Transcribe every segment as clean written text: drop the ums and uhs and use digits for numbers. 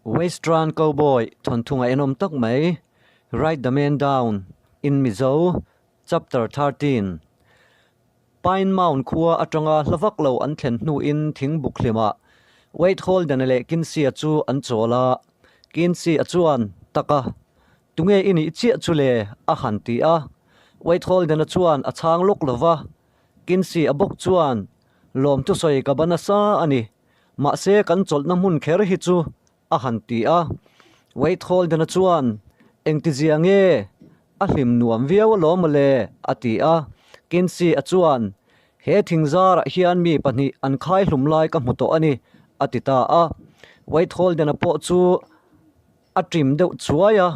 Western Cowboy thawnthu ngaihnawm tak mai, Ride the Man Down in Mizo, Chapter 13. Pine Mound khua atanga hla vak lo an thlen hnuin thingbuk hlimah Wade Holden-a leh Kinsey-a chu an chawl a. Kinsey-a chuan, Taka, tunge i nih chiah chu le? a han ti a. Wade Holden-a chuan a chhang lawk lo va. Kinsey-a bawk chuan, Lawmthusawi ka ba nasa a ni. Mahse kan chawlhna hmun kher hi chu a han ti a. Wade Holden-a chuan, Engtizia nge? A hlim nuam viau alawm mawle, a ti a. Kinsey-a chuan, He thingzarah hian mi pahnih an khai hlum lai ka hmu tawh a ni, a ti ta a. Wade Holden-a pawh chu a ṭim deuh chuai a.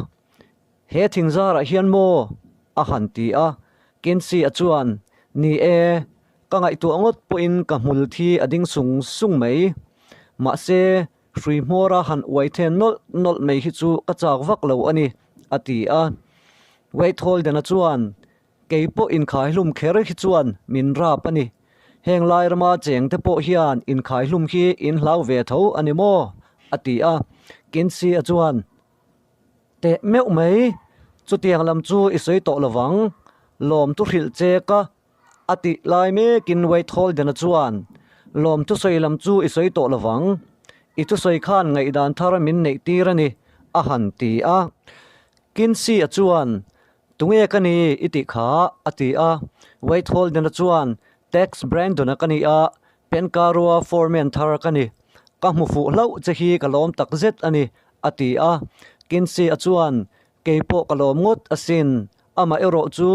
He thingzarah hian maw? a han ti a. Kinsey-a chuan, Ni e, ka ngaihtuah ngawt pawhin ka hmul thi a ding sung sung mai. Mahse, hrui hmawra han uai then nawlh nawlh mai hi chu ka chak vak lo a ni, a ti a. Wade Holden-a chuan, Kei pawh inkhaihlum kher hi chuan min rap a ni. Heng lai rama cheng te pawh hian inkhaihlum hi in hlau ve tho a ni maw? a ti a. Kinsey-a chuan, Teh meuh mai, chutiang lam chu i sawi tawh lo vang, lawmthu hrilh che ka a tih lai mekin Wade Holden-a chuan, Lawmthu sawi lam chu i sawi tawh lo vang, i thusawi khan ngaihdan thar min neih tir a ni, a han ti a. Kinsey-a chuan, Tunge ka ni i tih kha? a ti a. Wade Holden-a chuan, Tex Brandon-a ka ni a, Penkarua foreman thar ka ni. Ka hmu fuh hlauh che hi ka lawm tak zet a ni, a ti a. Kinsey-a chuan, Kei pawh ka lawm ngawt asin, amah erawh chu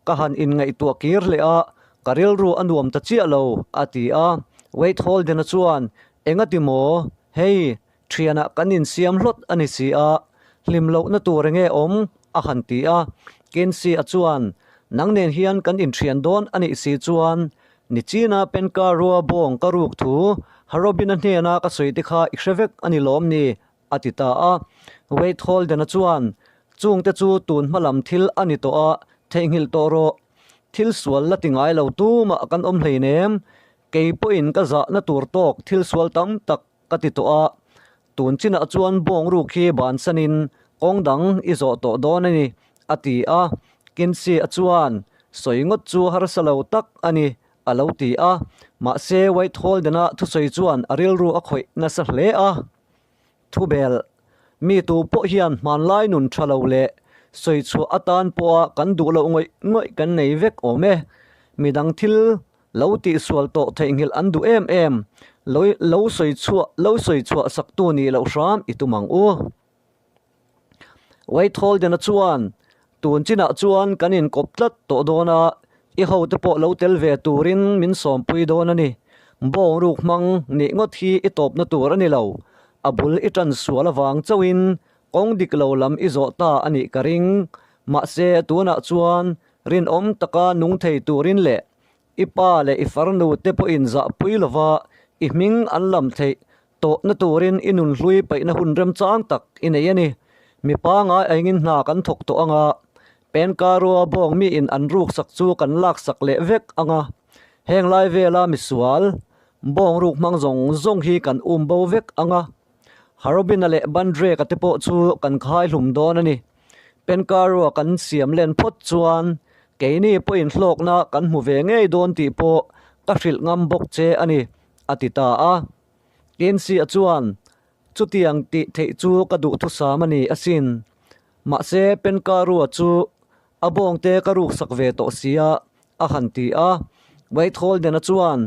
ka han inngaihtuah kir leh a, ka rilru a nuam ta chiah lo, a ti a. Wade Holden-a chuan, Engati maw? Hei, thianah kan insiam hlawt a ni si a, hlim lohna tur enge awm? a han ti a. Kinsey-a chuan, Nang nen hian kan inthian dawn a nih si chuan, Nichina Penka rua bawng ka ruk thu Harobin-a hnena ka sawi te kha i hre vek a ni lawm ni? a ti ta a. Wade Holden-a chuan, Chungte chu tun hma lam thil a ni tawh a, theihnghilh tawh rawh. Thil sual la ti ngai lo tumah kan awm hleinem. Kei pawhin ka zahna tur tawk thil sual tam tak ka ti tawh a, tun chinah chuan bawng ruk hi bansanin kawng dang i zawh tawh dawn a ni, a ti a. Kinsey-a chuan, Sawi ngawt chu harsa lo tak a ni, a lo ti a. Mahse, White Holden-a thusawi chuan a rilru a khawih nasa hle a. Thubel, Mi tu pawh hian hmanlai nun tha lo leh sawi chhuah atan pawha kan duh loh ngawih ngawih kan nei vek awm e. Midang thil Lo tihsual tawh theihnghilh an duh em em. Lo lo sawi chhuah lo sawi chhuah saktu nih loh hram i tum ang u. Wade Holden-a chuan, Tun chinah chuan kan inkawp tlat tawh dawn a, i hote pawh lo tel ve turin min sawmpui dawn a ni. Bawng ruk hmang nih ngawt hi i tawpna tur a ni lo. A bul i tan sual avang chauhin kawng dik lo lam i zawh ta a nih ka ring. Mahse, tunah chuan rinawm taka nung thei turin leh I pa leh i farnu te pawhin zahpui lova i hming an lam theih tawhna turin i nunhlui paihna hun remchang tak i nei a ni. Mi pangai aingin hna kan thawk tawh anga, Penkarua bawng miin an ruksak chu kan laksak leh vek anga, heng lai vela misual bawng ruk hmang zawng zawng hi kan um bo vek anga, Harobina leh Bandreka te pawh chu kan khai hlum dawn a ni. Penkarua kan siam len phawt chuan keini pawhin hlawkna kan hmu ve ngei dawn tih pawh ka hrilh ngam bawk che a ni, a ti ta a. Kinsey-a chuan, Chutiang tih theih chu ka duhthusam a ni asin. Mahse, Penkarua chu a bawngte ka ruksak ve tawh sia, a han ti a. Wade Holden-a chuan,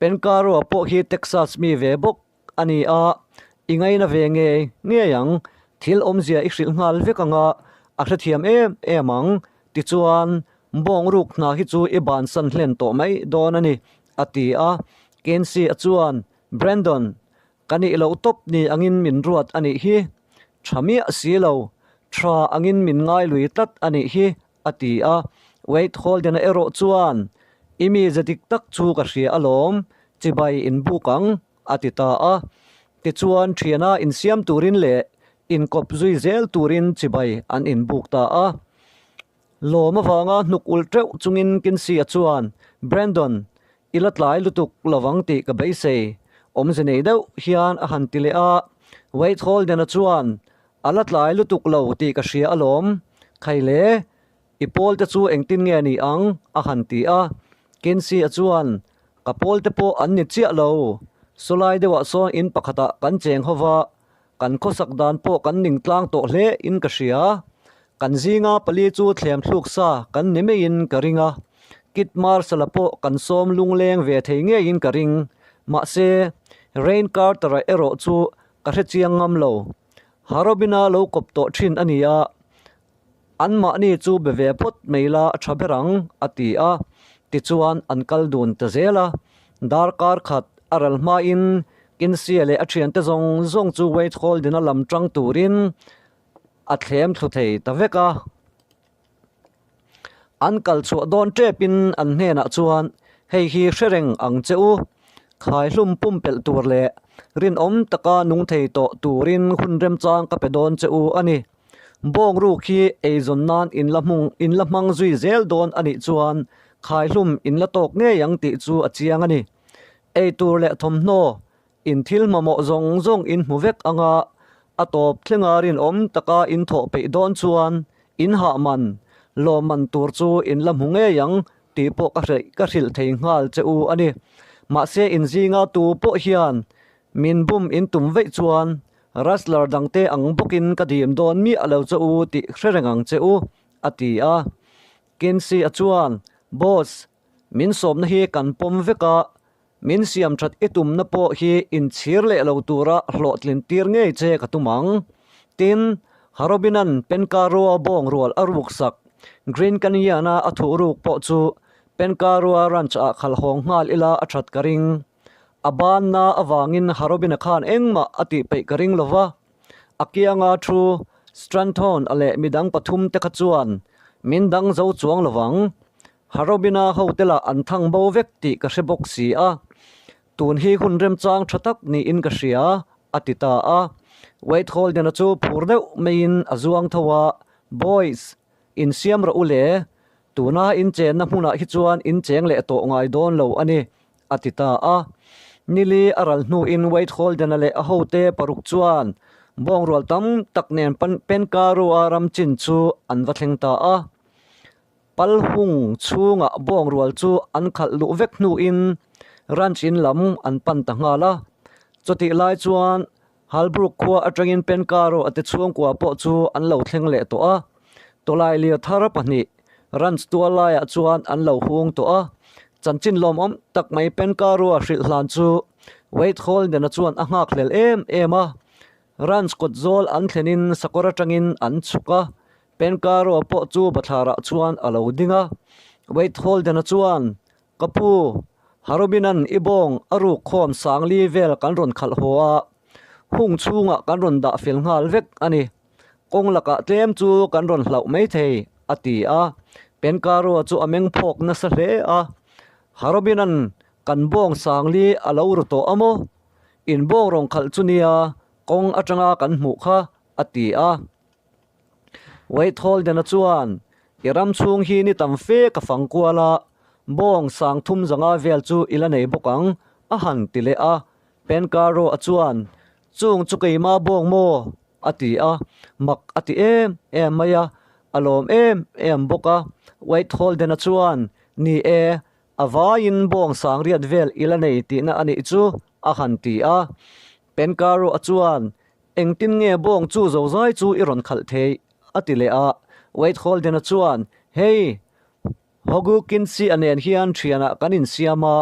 Penkarua pawh hi Texas mi ve bawk a ni a, i ngaina ve ngei ngei ang, thil awmzia i hrilh nghal vek ang a, a hrethiam em em ang, tichuan bawng ruk hna hi chu i bansan hlen tawh mai dawn a ni, a ti a. Kensi-a chuan, Brandon, ka nih loh tawp ni angin min ruat a nih hi, tha miah si lo, tha angin min ngai lui tlat a nih hi, a ti a. Wade Holden-a erawh chuan, I mi ze dik tak chu ka hria alawm, chibai inbuk ang, a ti ta a. Tichuan thiana insiam turin leh inkawp zui zel turin chibai an inbuk ta a. Lawm avanga hnuk ulh teuh chungin Kinsey-a chuan, Brandon, i la tlai lutuk lovang tih ka beisei, awmze nei deuh hian a han ti leh a. Wade Holden-a chuan, A la tlai lutuk lo tih ka hria alawm. Khai le, i pawlte chu engtin nge ni ang? a han ti a. Kinsey-a chuan, Ka pawlte pawh an ni chiah lo. Sawlai deuhah sawn in pakhatah kan cheng ho va, kan khawsak dan pawh kan ning tlang tawh hle in ka hria. Kan zinga pali chu thlem thluk sa kan ni maiin ka ring a, Kit Marshall-a pawh kan sawm lungleng ve thei ngeiin ka ring. Mahse, Rain Carter-a erawh chu ka hre chiang ngam lo. Harobina lo kawp tawh thin a ni a, anmahni chu be ve phawt mai la a tha ber ang, a ti a. Tichuan, an kal dun ta zel a. Darkar khat a ral hmain Kinsey-a leh a thiante zawng zawng chu Wade Holden-a lam tang turin a thlem thlu thei ta vek a. An kal chhuah dawn tepin an hnenah chuan hei hi hre reng ang che u, khaihlum pumpelh tur leh rinawm taka nung thei tawh turin hun remchang ka pe dawn che u a ni. Bawng ruk hi eizawn nan in la hmung in la hmang zui zel dawn a nih chuan khaihlum in la tawk ngei ang tih chu a chiang a ni. Eitur leh thawmhnaw In thil mamawh zawng zawng in hmu vek ang a, a tawp thlenga rinawm taka in thawh peih dawn chuan in hah man, lawm man tur chu in la hmu ngei ang tih pawh ka hreih ka hrilh thei nghal che u a ni. Mahse in zinga tu pawh hian min bum in tum veih chuan Rustler dangte ang bawkin ka dim dawn miah lo che u tih hre reng ang che u, a ti a. Kinsey-a chuan, Boss, min sawmna hi kan pawm vek a, Min siam that i tumna pawh hi inchhir leh lo tura hlawhtlin tir ngei che ka tum ang. Tin, Harobina'n Penkarua bawng rual a ruk sak, Green Canyon-a a thuh ruk pawh chu Penkarua Ranch-ah khalhawng nghal ila a that ka ring. A banna avangin Harobina khan engmah a tih peih ka ring lo va. A kianga thu Stranthorn-a leh midang pathum te kha chuan min dang zo chuang lo vang. Harobina hotel-ah an thang bo vek tih ka hre bawk si a, tun hi hun remchang tha tak niin ka hria, a ti ta a. Wade Holden-a chu phur deuh maiin a zuang tho a, Boys, insiam rawh u le, tuna in chenna hmunah hi chuan in cheng leh tawh ngai dawn lo a ni, a ti ta a. Nili a ral hnuin Wade Holden-a leh a hote paruk chuan bawngrual tam tak nen Penkaru-a ram chin chu an va thleng ta a. Palhung chhungah bawng rual chu an khalh luh vek hnuin ranch in lam an pan ta nghal a. Chutih lai chuan Halbrook khua atangin Penkaro a te chhungkua pawh chu an lo thleng leh tawh a. Tawlailir thar pahnih ranch tual laiah chuan an lo hung tawh a. Chanchin lawmawm tak mai Penkaro-a hrilh hlan chu Wade Holden-a chuan a nghakhlel em em a. Ranch kawt zawl an thlenin sakawr atangin an chhuk a. Penkaro pawh chu bathlarah chuan a lo ding a, Wade Holden-a chuan, Ka pu, Harobin-a'n i bawng a ruk khawm sangli vel kan rawn khalh haw a, hung chhungah kan rawn dah fel nghal vek a ni. Kawng lakah tlem chu kan rawn hlauh mai thei, a ti a. Penkaro chu a meng phawk nasa hle a, Harobin-a'n kan bawng sangli a lo ru tawh a maw? In bawng rawn khalh chu nia, kawng atanga kan hmuh kha, a ti a. Wade Holden-a chuan, I ram chhung hi ni tam fe ka fang kual a, bawng sang thum zanga vel chu i la nei bawk ang, a han ti leh a. Penkaro-a chuan, Chung chu keimah bawng maw? a ti a, mak a ti em em mai a, a lawm em em bawk a. Wade Holden-a chuan, Ni e, a vaiin bawng sang riat vel i la nei tihna a nih chu, a han ti a. Penkaro-a chuan, Engtin nge bawng chu zozai chu i rawn khalh theih? a ti leh a. Wade Holden-a chuan, Hei, Hogu Kinsey-a nen hian thianah kan insiam a,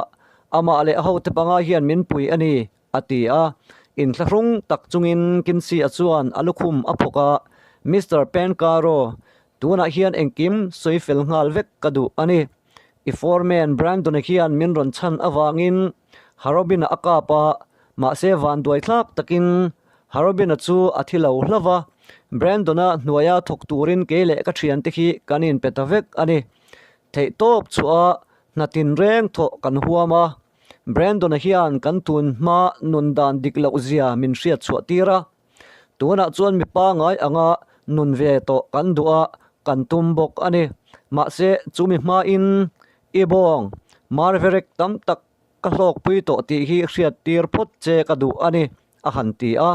amah leh a hote panga hian min pui a ni, a ti a. Inthlahrung tak chungin Kinsey-a chuan a lukhum a phawk a, Mister Pencaro, tunah hian engkim sawi fel nghal vek ka duh a ni. I foreman Brandon-a hian min rawn chhan avangin Harobin-a a kap a, mahse vanduai thlak takin Harobin-a chu a thi lo hlauh va, Brandon-a hnuaia thawk turin kei leh ka thiante hi kan inpe ta vek a ni. Theihtawp chhuah a hna tinreng thawh kan huam a, Brandon-a hian kan tun hma nun dan dik loh zia min hriat chhuah tir a. Tunah chuan mi pangai anga nun ve tawh kan duh a, kan tum bawk a ni. Mahse, chumi hmain i bawng marverek tam tak ka hlawkpui tawh tih hi hriat tir phawt che ka duh a ni, a han ti a.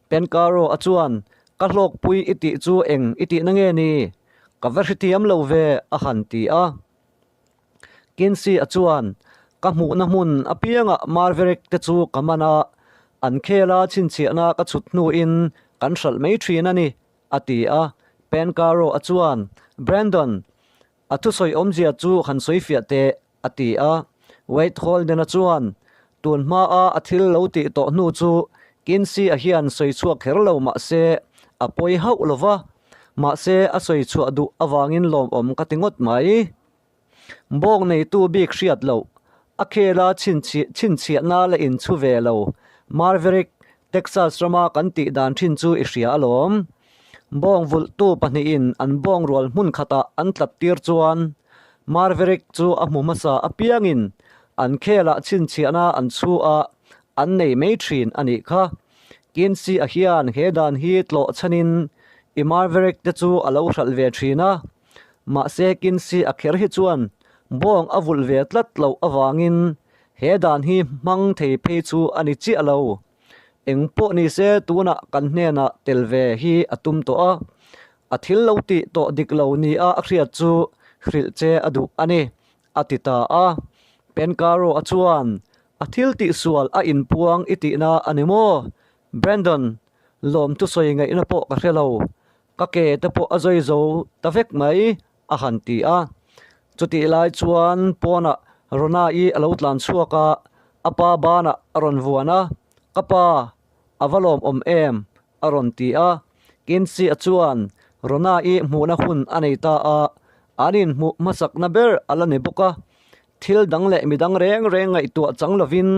Pencaro-a chuan, Ka hlawkpui i tih chu eng i tihna nge ni? Ka va hrethiam lo ve, a han ti a. Kinsey-a chuan, Ka hmuhna hmun apiangah Marverick te chu ka man a, an khela chhinchhiahna ka chhut hnuin kan hralh mai thin a ni, a ti a. Pencaro-a chuan, Brandon, a thusawi awmzia chu han sawi fiah teh, a ti a. Wade Holden-a chuan, Tun hmaa a thil lo tih tawh hnu chu Kinsey-a hian sawi chhuak kher lo mah se, a pawi hauh lo va. Mahse, a sawi chhuah duh avangin lawmawm ka ti ngawt mai. Bawng neitu bik hriat loh, a khela chhinchhiahna la inchhu ve lo, Marverick, Texas rama kan tih dan thin chu i hria alawm. Bawng vulhtu pahnihin an bawng rual hmun khatah an tlat tir chuan Marverick chu a hmu hmasa apiangin an khelah chhinchhiahna an chhu a, an nei mai thin a nih kha. Kinsey-a hian he dan hi tlawh chhanin i Marverick te chu a lo hralh ve thin a. Mahse Kinsey-a kher hi chuan bawng a vulh ve tlat loh avangin he dan hi hmang thei phei chu a ni chiah lo. Eng pawh ni se tunah kan hnenah tel ve hi a tum tawh a, a thil lo tih tawh dik lo nia a hriat chu hrilh che a duh a ni, a ti ta a. Pencaro-a chuan, A thil tihsual a inpuang i tihna a ni maw? Brandon, lawmthu sawi ngaihna pawh ka hre lo. Ka ke te pawh a zawi zo ta vek mai, a han ti a. Chutih lai chuan pawnah Rona-i a lo tlan chhuak a, a pa banah a rawn vuan a, Ka pa, a va lawmawm em? a rawn ti a. Kinsey-a chuan Rona-i hmuhna hun a nei ta a, an inhmuh hmasakna ber a la ni bawk a. Thil dang leh midang reng reng ngaihtuah chang lovin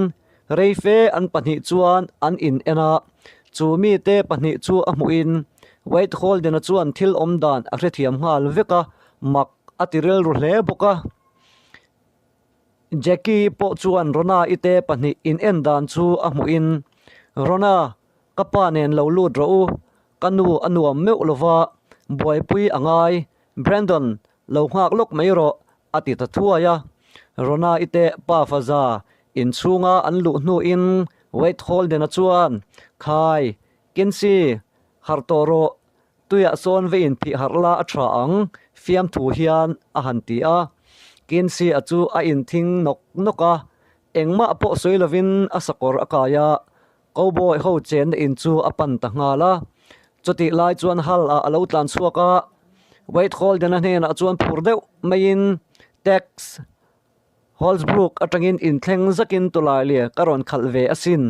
reife an pahnih chuan an in en a, chu mite pahnih chu a hmuhin Wade Holden-a chuan thil awm dan a hrethiam nghal vek a, mak a ti rilru hle bawk a. Jackie pawh chuan Rona-i te pahnih in en dan chu a hmuhin, Rona, ka pa nen lo lut rawh u, ka nu a nuam meuh lova, buaipui a ngai, Brandon, lo nghak lawk mai rawh, a ti ta thuai a. Rona-i te pa faza inchhunga an luh hnuin Wade Holden-a chuan, Khai, Kinsey, harh tawh rawh, tuiah sawn va inphih harh la a tha ang, fiamthu hian a han ti a. Kinsey-a chu a inthing nawk nawk a, engmah pawh sawi lovin a sakawr a kai a, Cowboy ho chenna in chu a pan ta nghal a. Chutih lai chuan Hal-ah a lo tlan chhuak a, Wade Holden-a hnenah chuan phur deuh maiin Tex Holsbrook atangin inthleng zakin tulaili ka rawn khalh ve asin.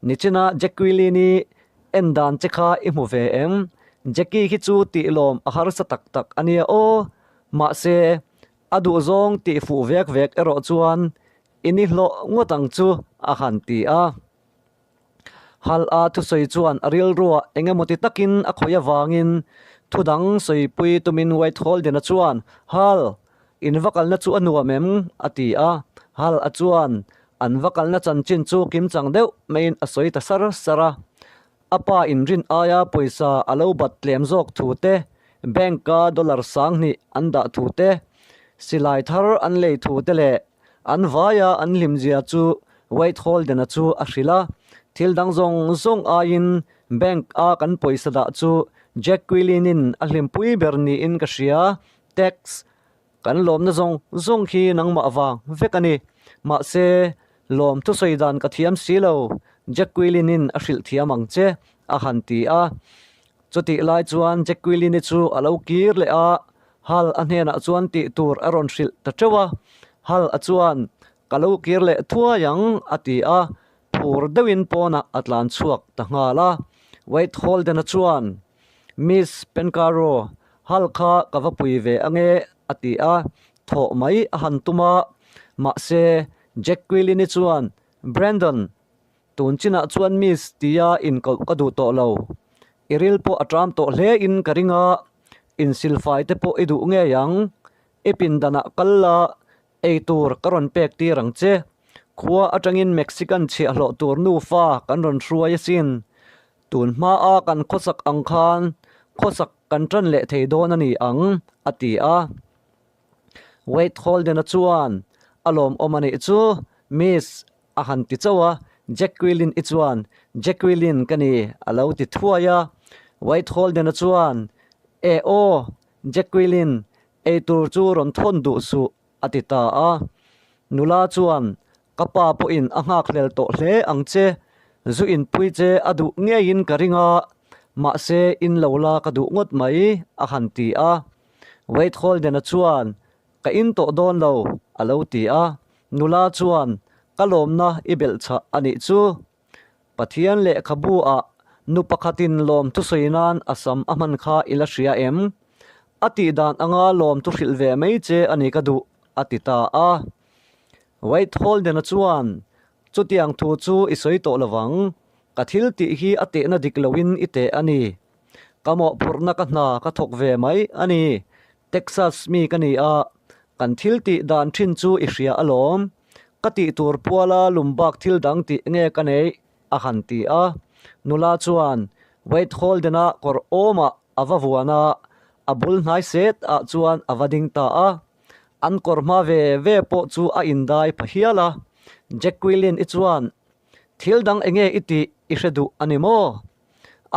Nichina Jacqueline-i en dan che kha i hmu ve em? Jackie hi chu tih lawm a harsa tak tak a nia aw. Mahse, a duhzawng tih fuh vek vek erawh chuan I ni hlawh ngawt ang chu, a han ti a. Hal-a thusawi chuan a rilruah eng emaw ti takin a khawih avangin thu dang sawipui tumin White Holden-a chuan, Hal, in va kalna chu a nuam em? a ti a. Hal-a chuan an va kalna chanchin chu kimchang deuh maiin a sawi ta sar sar a. A pa inrin aia pawisa a lo bat tlem zawk thu te, bank-a dollar 2000 an dah thu te, silai thar an lei thu te leh An vaia an hlimzia chu Wade Holden-a chu a hrilh a, Thil dang zawng zawng aiin bank-a kan pawisa dah chu Jack Quilin-in a hlimpui ber niin ka hria. Tex, kan lawmna zawng zawng khi nangmah vang vek a ni. Mahse, lawm thusawi dan ka thiam si lo, Jack Quilin-in a hrilh thiam ang che, a han ti a. Chutih lai chuan Jacqueline-i chu a lo kir leh a, Hal a hnenah chuan tih tur a rawn hrilh ta teuh a. Hal a chuan, Ka lo kir leh thuai ang, a ti a, phur deuhin pawnah a tlan chhuak ta nghal a. Wade Holden-a chuan, Miss Pencaro, Hal kha ka va pui ve ange, a ti a, thawh mai a han tum a. Mahse, Jacqueline-i chuan, Brandon, Tun chinah chuan Miss tia inkoh ka duh tawh lo. I ril pawh a ṭam tawh hle in ka ring a, insilfai te pawh i duh ngei ang. I pindanah kal la, ei tur ka rawn pek tir ang che. Khua atangin Mexican chhiahhlawh tur nufa kan rawn hruai asin. Tun hmaa kan khawsak ang khan khawsak kan ṭan leh thei dawn a ni ang, a ti a. Wade Holden-a chuan, A lawmawm a nih chu, Miss, A han ti chauh a, Jacqueline-i chuan, Jacqueline ka ni, a lo ti thuai a. White Holden-a chuan, E aw, Jacqueline, eitur chu rawn thawn duh suh, a ti ta a. Nula chuan, Ka pa pawhin a nghakhlel tawh hle ang che, zu inpui che a duh ngeiin ka ring a, mahse in lo la ka duh ngawt mai, a han ti a. Wade Holden-a chuan, Ka in tawh dawn lo, a lo ti a. Nula chuan, Ka lawmna i belh chhah a nih chu. Pathian lehkhabu ah nu pakhatin lawm thusawi nan a sam a hman kha i la hria em? A tih dan anga lawm thu hrilh ve mai che a ni ka duh, a ti ta a. White Holden-a chuan, Chutiang thu chu i sawi tawh lovang, ka thil tih hi a tehna dik loin i teh a ni. Ka mawhphurhna ka hna ka thawk ve mai a ni. Texas mi ka ni a, kan thil tih dan thin chu i hria alawm. Ka tih tur puala lum bak thil dang tih nge ka neih? a han ti a. Nula chuan Wade Holden-a kawr awmah a va vuan a, a bul hnai set ah chuan a va ding ta a. An kawr hma ve ve pawh chu a indai pha hial a. Jacqueline-i chuan, Thil dang enge i tih i hre duh a ni maw?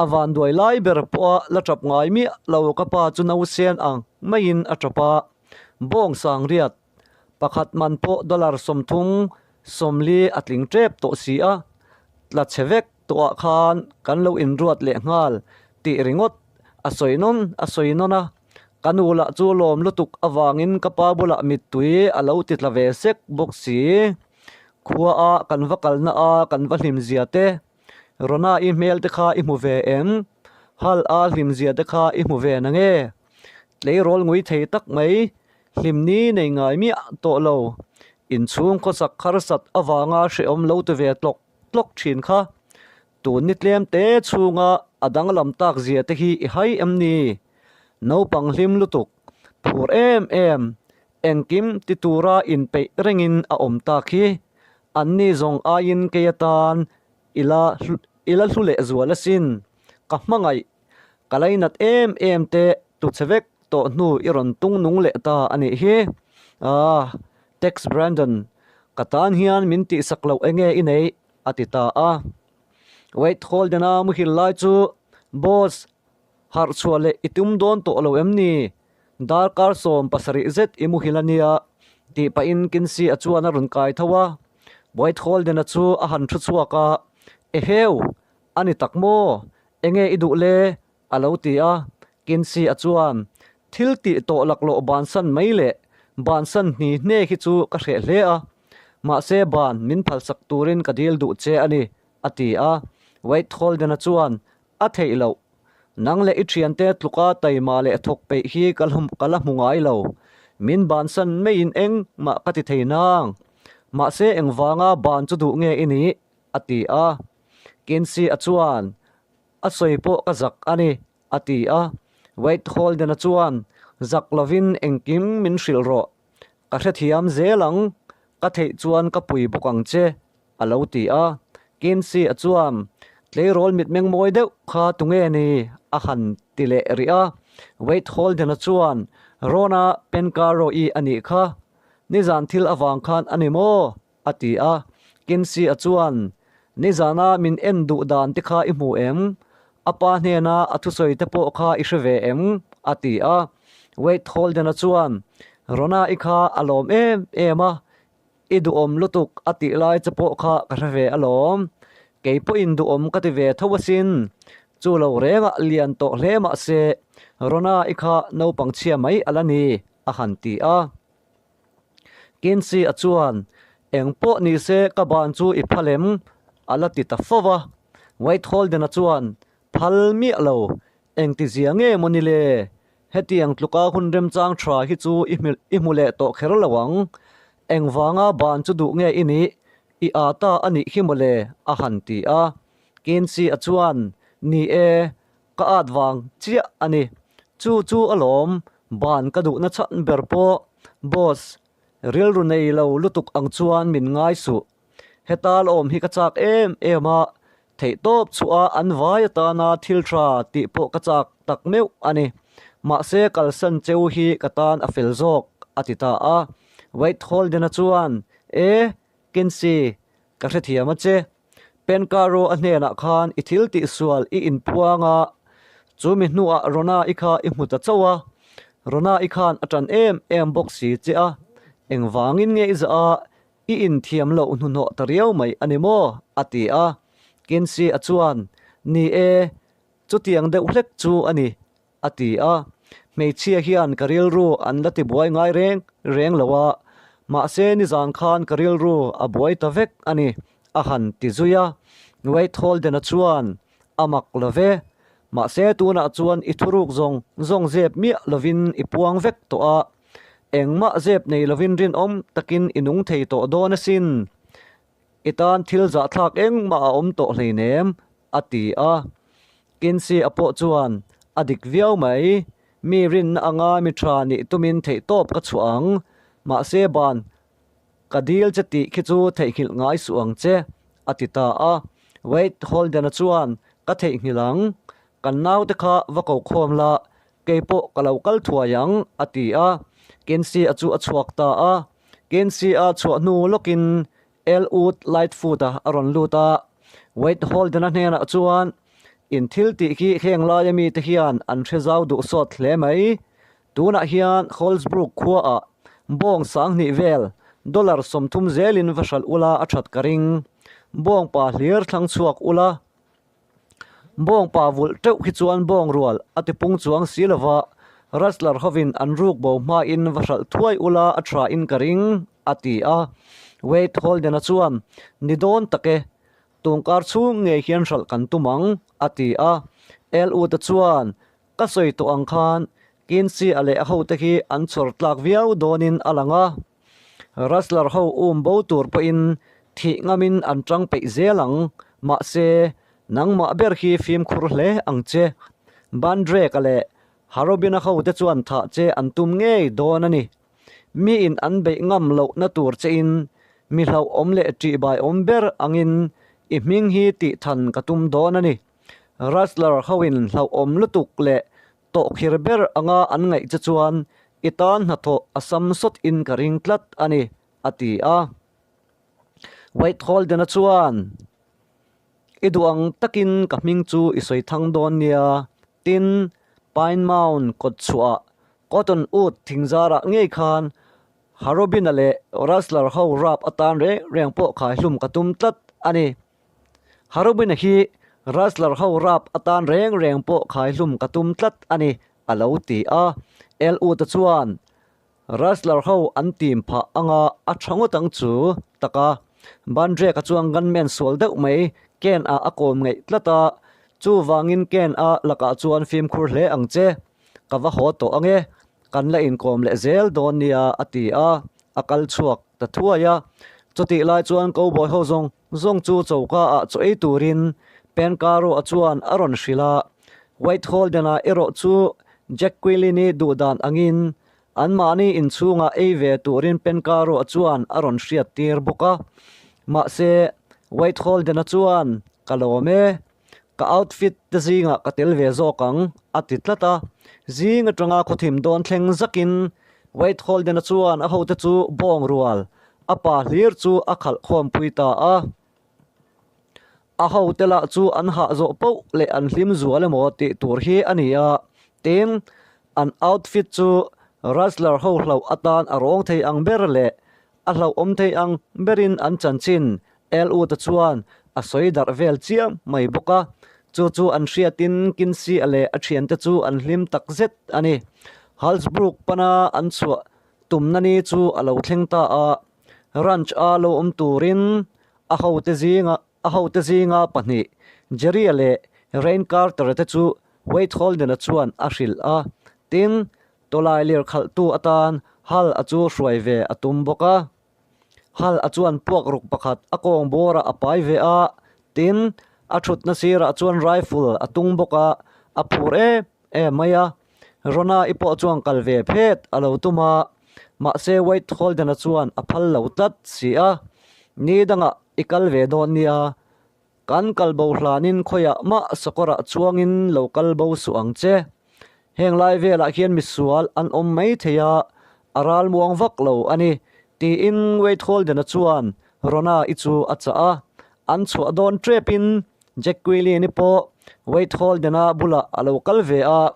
A vanduai lai ber pawha la tap ngai miah lo ka pa chu nausen ang maiin a tap a. Bawng sangriat pakhat man pawh dollar 30 40 a tling tep tawh si a, tla chhe vek tawhah khan kan lo inruat leh nghal tih ringawt a sawi nawn a sawi nawn a. Ka nu lah chu lawm lutuk avangin ka pa bulah mittui a lo ti tla ve sek bawk si. Khua a kan va kalna a kan va hlim zia te, Rona i hmel te kha i hmu ve em? Hal a hlim zia te kha i hmu ve na nge? Tleirawl ngui thei tak mai, hlim ni nei ngai miah tawh lo. Inchhung khawsak harsat avanga hrehawm lo ti ve tlawk tlawk thin kha. Tun ni tlem te chhunga a danglam tak zia te hi i hai em ni? Naupang hlim lutuk, phur em em, engkim ti tura inpeih rengin a awm tak hi. Anni zawng aiin kei atan i la i la hlu leh zual asin. Ka hmangaih, ka lainat em em te tu che vek tawh hnu i rawn tung nung leh ta a nih hi. Ah, Tex Brandon, ka tan hian min tihsak loh enge i neih? a ti ta a. Wade Holden-a muhil lai chu, Boss, harh chhuah leh i tum dawn tawh lo em ni? Darkar 70 zet i muhil a nia, tih pahin Kinsey-a chuan a rawn kai tho a. Wade Holden-a chu a han thu chhuak a, Eheu, a ni tak maw? Enge i duh le? a lo ti a. Kinsey-a chuan, Thil tih tawh laklawh bansan mai leh bansan hni hne hi chu ka hreh hle a. Mahse ban min phalsak turin ka dil duh che a ni, a ti a. Wade Holden-a chuan, A theih loh. Nang leh i thiante tluka taima leh thawk peih hi ka ka la hmu ngai lo. Min bansan maiin engmah ka ti thei nang. Mahse engvanga ban chu duh nge i nih? a ti a. Kinsey-a chuan, A sawi pawh ka zak a ni, a ti a. Wade Holden-a chuan, Zak lovin engkim min hrilh rawh. Ka hrethiam zel ang, ka theih chuan ka pui bawk ang che, a lo ti a. Kinsey-a chuan, Tleirawl mitmeng mawi deuh kha tunge ni? a han ti leh rih a. Wade Holden-a chuan, Rona Pencarrow-i a nih kha. Nizan thil avang khan a ni maw? a ti a. Kinsey-a chuan, Nizana min en duh dan te kha i hmu em? A pa hnena a thusawi te pawh kha i hre ve em? a ti a. Wade Holden-a chuan, Rona-i kha a lawm em em a, i duhawm lutuk a tih lai che pawh kha ka hre ve alawm. Kei pawhin duhawm ka ti ve tho asin. Chu lo rengah lian tawh hle mah se, Rona-i kha naupang chhia mai a la ni, a han ti a. Kinsey-a chuan, Eng pawh ni se ka ban chu i phal em? a la ti ta fo va. White Holden-a chuan, Phal miah lo, engti zia nge maw ni le? Hetiang tluka hun remchang tha hi chu i i hmu leh tawh kher lo ang. Engvanga ban chu duh nge i nih? I â ta a nih hi maw le? a han ti a. Kinsey-a chuan, Ni e, Ka at vang chiah a ni. Chu chu alawm, ban ka duhna chhan ber pawh boss rilru nei lo lutuk ang chuan min ngai suh. Heta lawm hi ka chak em em a, theihtawp chhuah an vai atana thil tha tih pawh ka chak tak meuh a ni. Mahse kalsan cheu hi ka tan a fel zawk, a ti ta a. Wade Holden-a chuan, E, Kinsey, ka hrethiam a che. Penkaro a hnenah khan i thil tihsual i inpuang a, chu mi hnuah Rona i kha i hmu ta chauh a. Rona i khan a ṭan em em bawk si che a, engvangin nge i zah a, i inthiam loh hnuhnawh ta riau mai a ni maw? a ti a. Kinsey-a chuan, Ni e, chutiang deuh hlek chu a ni, a ti a. Hmeichhia hian ka rilru an la tibuai ngai reng reng lo a, mahse nizan khan ka rilru a buai ta vek a ni, a han ti zui a. Wade Holden-a chuan, A mak lo ve, mahse tunah chuan i thuruk zawng zawng zep miah lovin i puang vek tawh a, engmah zep nei lovin rinawm takin i nung thei tawh dawn asin. I tan thil zahthlak engmah a awm tawh hleinem, a ti a. Kinsey-a pawh chuan, A dik viau mai, mi rinna anga mi tha nih tumin theihtawp ka chhuah ang, mahse ban ka dil che tih khi chu theihnghilh ngai suh ang che, a ti ta a. Wade Holden-a chuan, Ka theihnghilh ang, kan naute kha va ko khawm la, kei pawh ka lo kal thuai ang, a ti a. Kinsey-a chu a chhuak ta a. Kinsey-a chhuah hnu lawkin Elwood Lightfoot-a a rawn lut a, Wade Holden-a hnenah chuan, In thil tih khi heng laia mite hian an hre zau duh sawt hle mai. Tunah hian Holsbrook khuaah bawng sanghnih vel dollar 30 zelin va hralh ula a that ka ring. Bawngpa hlir thlang chhuak ula. Bawngpa vulh teuh hi chuan bawng rual a ti pung chuang si lova, Rustler hovin an ruk bo hmain va hralh thuai ula a tha in ka ring, a ti a. Wade Holden-a chuan, Ni dawn tak e, tungkar chhung ngei hian hralh kan tum ang, a ti a. Elwood-a chuan, Ka sawi tawh ang khan Kinsey-a leh a hote hi an chhawr tlak viau dawnin a lang a. Rustler ho um bo tur pawhin thih ngamin an tang peih zel ang, mahse, nangmah ber hi fimkhur hle ang che. Bandrek-a leh Harobin-a hote chuan thah che an tum ngei dawn a ni. Miin an beih ngam lohna tur chein mi hlauhawm leh ṭihbaiawm ber angin i hming hi tihthan ka tum dawn a ni. Rustler hoin hlauhawm lutuk leh tawhkhir ber anga an ngaih che chuan i tan hnathawh a sam sawt in ka ring tlat a ni, a ti a. Wade Holden-a chuan, I duh ang takin ka hming chu i sawi thang dawn nia, tin, Pine Mound kawtchhuah Cottonwood thingzarah ngei khan Harobin-a leh Rustler ho rap atan reng reng pawh khaihlum ka tum tlat a ni. Harobin-a hi Rustler ho rap atan reng reng pawh khaihlum ka tum tlat a ni, a lo ti a. Elwood-a chuan, Rustler ho an tim phah anga a tha ngawt ang chu, tak a. Bandrek-a chuan gunman sual deuh mai Ken-a a kawm ngeih tlat a, chuvangin Ken-a lakah chuan fimkhur hle ang che. Ka va haw tawh ang e, kan la inkawm leh zel dawn nia, a ti a, a kal chhuak ta thuai a. Chutih lai chuan cowboy ho zawng zawng chu choka ah chaw ei turin Pencaro-a chuan a rawn hrilh a. White Holden-a erawh chu Jack Quillen-i duh dan angin anmahni inchhungah ei ve turin Pencaro-a chuan a rawn hriat tir bawk a. Mahse, White Holden-a chuan, Ka lawm e. Ka outfit te zingah ka tel ve zawk ang, a ti tlat a. Zing atanga khawthim dawn thleng zakin Wade Holden-a chuan a hote chu bawng rual, a pa hlir chu a khalh khawmpui ta a. A hote lah chu an hah zawh poh leh an hlim zual emaw tih tur hi a ni a, tin, an outfit chu Rustler ho hlauh atan a rawng thei ang ber leh A hlauhawm thei ang berin an chanchin Elwood-a chuan a sawi darh vel chiam mai bawk a, chu chu an hriatin Kinsey-a leh a thiante chu an hlim tak zet a ni. Halsbrook pana an chhuah tumna ni chu a lo thleng ta a, ranch-a lo awm turin a hote zinga a hote zinga pahnih Jerry-a leh Rain Carter-a te chu Wade Holden-a chuan a hrilh a, tin, Tawlai lir khalhtu atan Hal a chu hruai ve a tum bawk a. Hal a chuan puak ruk pakhat a kawng bawrah a pai ve a, tin, a thutna sirah chuan rifle a tung bawk a, a phur em em mai a. Rona-i pawh chuan kal ve phet a lo tum a, mahse Wade Holden-a chuan a phal lo tlat si a, Ni dangah i kal ve dawn nia, Kan kal bo hlanin khawiah mah sakawrah chuangin lo kal bo suh ang che. Heng lai velah hian misual an awm mai thei a, a ralmuang vak lo a ni, tiin Wade Holden-a chuan Rona-i chu a chah a. An chhuah dawn ṭepin Jacqueline-i pawh Wade Holden-a bulah a lo kal ve a,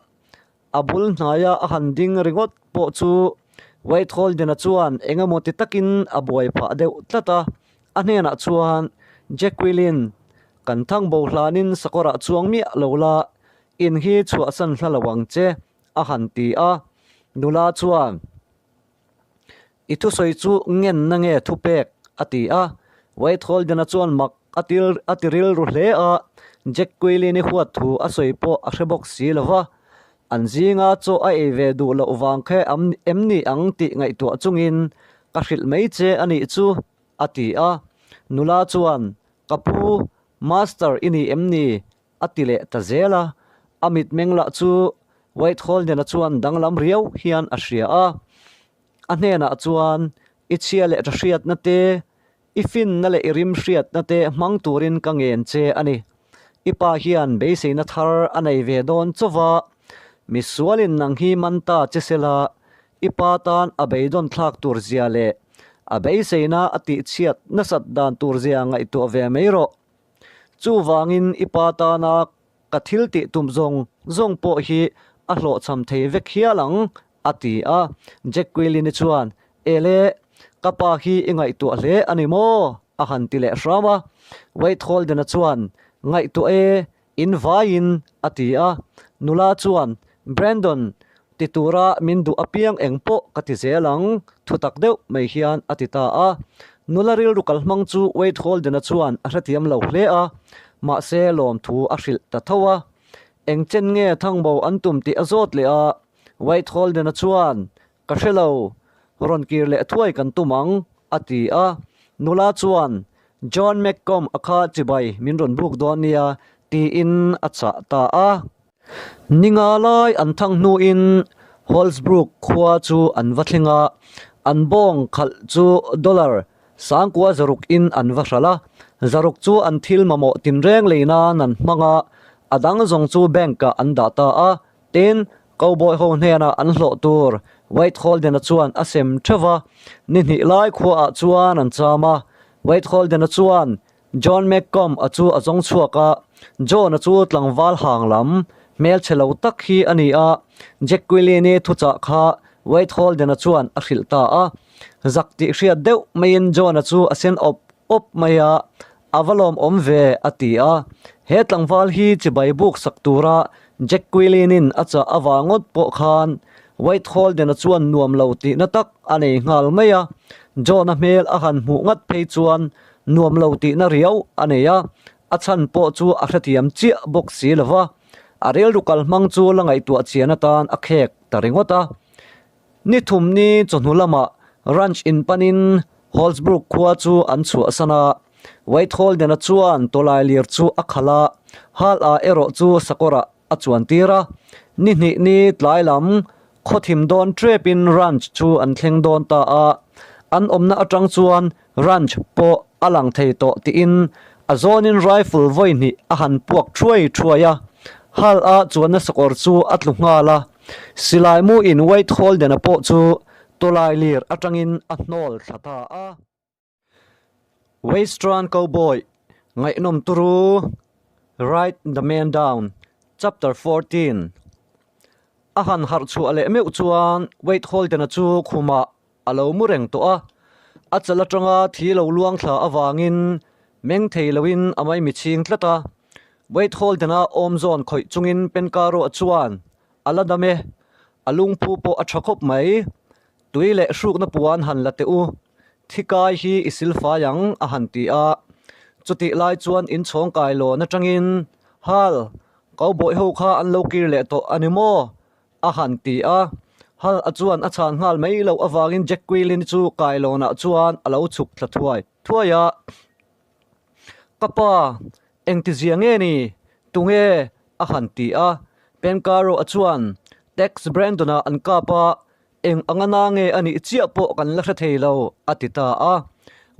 a bul hnaia a han ding ringawt pawh chu Wade Holden-a chuan eng emaw ti takin a buai phah deuh tlat a. A hnenah chuan, Jacqueline, kan thangbo hlanin sakawrah chuang miah lo la, in hi chhuahsan hla lo ang che, a han ti a. Nula chuan. I thusawi chu ngenna nge thupek? a ti a. Wade Holden-a chuan mak a ti a ti rilru hle a, Jack Quilin-i huat thu a sawi pawh a hre bawk si lo va. An zinga chaw a ei ve duh loh vang khe em ni ang tih ngaihtuah chungin ka hrilh mai che a nih chu, a ti a. Nula chuan, Ka pu, Master i ni em ni? a ti leh ta zel a, a mitmeng lah chu White Holden-a chuan danglam riau hian a hria a. A hnenah chuan, I chhia leh tha hriatna te, i finna leh i rim hriatna te hmang turin ka ngen che a ni. I pa hian beiseina thar a nei ve dawn chauh a, misualin nang hi man ta che sela, i pa tan a beidawn thlak tur zia leh a beiseina a tihchhiat nasat dan tur zia ngaihtuah ve mai rawh. Chuvangin i pa tana ka thil tih tum zawng zawng pawh hi a hlawhchham thei vek hial ang, a ti a. Jack Quilin-i chuan, Ele, ka pa hi i ngaihtuah hle a ni maw? a han ti leh hram a. Wade Holden-a chuan, Ngaihtuah e, In vaiin, a ti a. Nula chuan, Brandon, ti tura min duh apiang eng pawh ka ti zel ang, thutak deuh mai hian a ti ta a. Nula rilru kalhmang chu Wade Holden-a chuan a hrethiam lo hle a, mahse lawmthu a hrilh ta tho a. Eng chen nge thangbo an tum tih a zawt leh a, Wade Holden-a chuan, Ka hre lo, rawn kir leh thuai kan tum ang, a ti a. Nula chuan, John McComb a kha chibai min rawn buk dawn nia, tiin a chah ta a. Ninga lai an thang hnuin Holsbrook khua chu an va thleng a, an bawng khalh chu dollar sangkua zaruk in an va hralh a. Zaruk chu an thil mamawh tinreng lei nan an hmang a, a dang zawng chu bank-ah an dah ta a. Tin, Cowboy ho hnenah an hlawh tur Wade Holden-a chuan a sem theuh va, ni hnih lai khuaah chuan an cham a. Wade Holden-a chuan John McComb-a chu a zawng chhuak a, John-a chu tlangval hang lam, hmelchhe lo tak hi a ni a, Jack Quillen-i thuchah kha Wade Holden-a chuan a hrilh ta a. Zak tih hriat deuh maiin John-a chu a sen awp awp mai a, A va lawmawm ve, a ti a. He tlangval hi chibai buk sak tura Jack Quilin-in a chah avang ngawt pawh khan Wade Holden-a chuan nuam lo tihna tak a nei nghal mai a. John-a hmel a han hmuh ngat phei chuan nuam lo tihna riau a nei a, a chhan pawh chu a hrethiam chiah bawk si lo va. A rilru kalhmang chu la ngaihtuah chian atan a khek ta ringawt a. Ni thum ni chawhnu lamah ranch in panin Holsbrook khua chu an chhuahsan a, Wade Holden-a chuan tawlailir chu a khalh a, Hal-a erawh chu sakawrah a chuan tir a. Ni hnih ni tlai lam khawthim dawn ṭepin ranch chu an thleng dawn ta a, an awmna aṭang chuan ranch pawh a lang thei tawh tiin a zawnin rifle vawi hnih a han puak ṭhuai ṭhuai a, Hal-a chuanna sakawr chu a tlu nghal a. Silai mu in White Holden-a pawh chu tawlai lir atangin a hnawl thla ta a. Western Cowboy ngaihnawm turu Ride the Man Down Chapter 14 A han harh chhuah leh meuh chuan Wade Holden-a chu khumah a lo mu reng tawh a, a chal atanga thi lo luang thla avangin meng thei loin a maimi chhing tlat a. Wade Holden-a awm zawn khawih chungin Penkaroa chuan a la dam e, a lungphu pawh a tha khawp mai. Tui leh hrukna puan han la teh u, thi kai hi i silfai ang a han ti a. Chutih lai chuan inchhawng kai lawn atangin, Hal, Cowboy ho kha an lo kir leh tawh a ni maw? A han ti a, Hal a chuan a chhan nghal mai loh avangin Jack Quilin chu kailawnah chuan a lo chhuk thla thuai thuai a. Ka pa, engtizia nge ni? Tunge? a han ti a. Pencaro a chuan Tex Brandon-a an kap a, eng anga na nge a nih chiah pawh kan la hre thei lo, a ti ta a.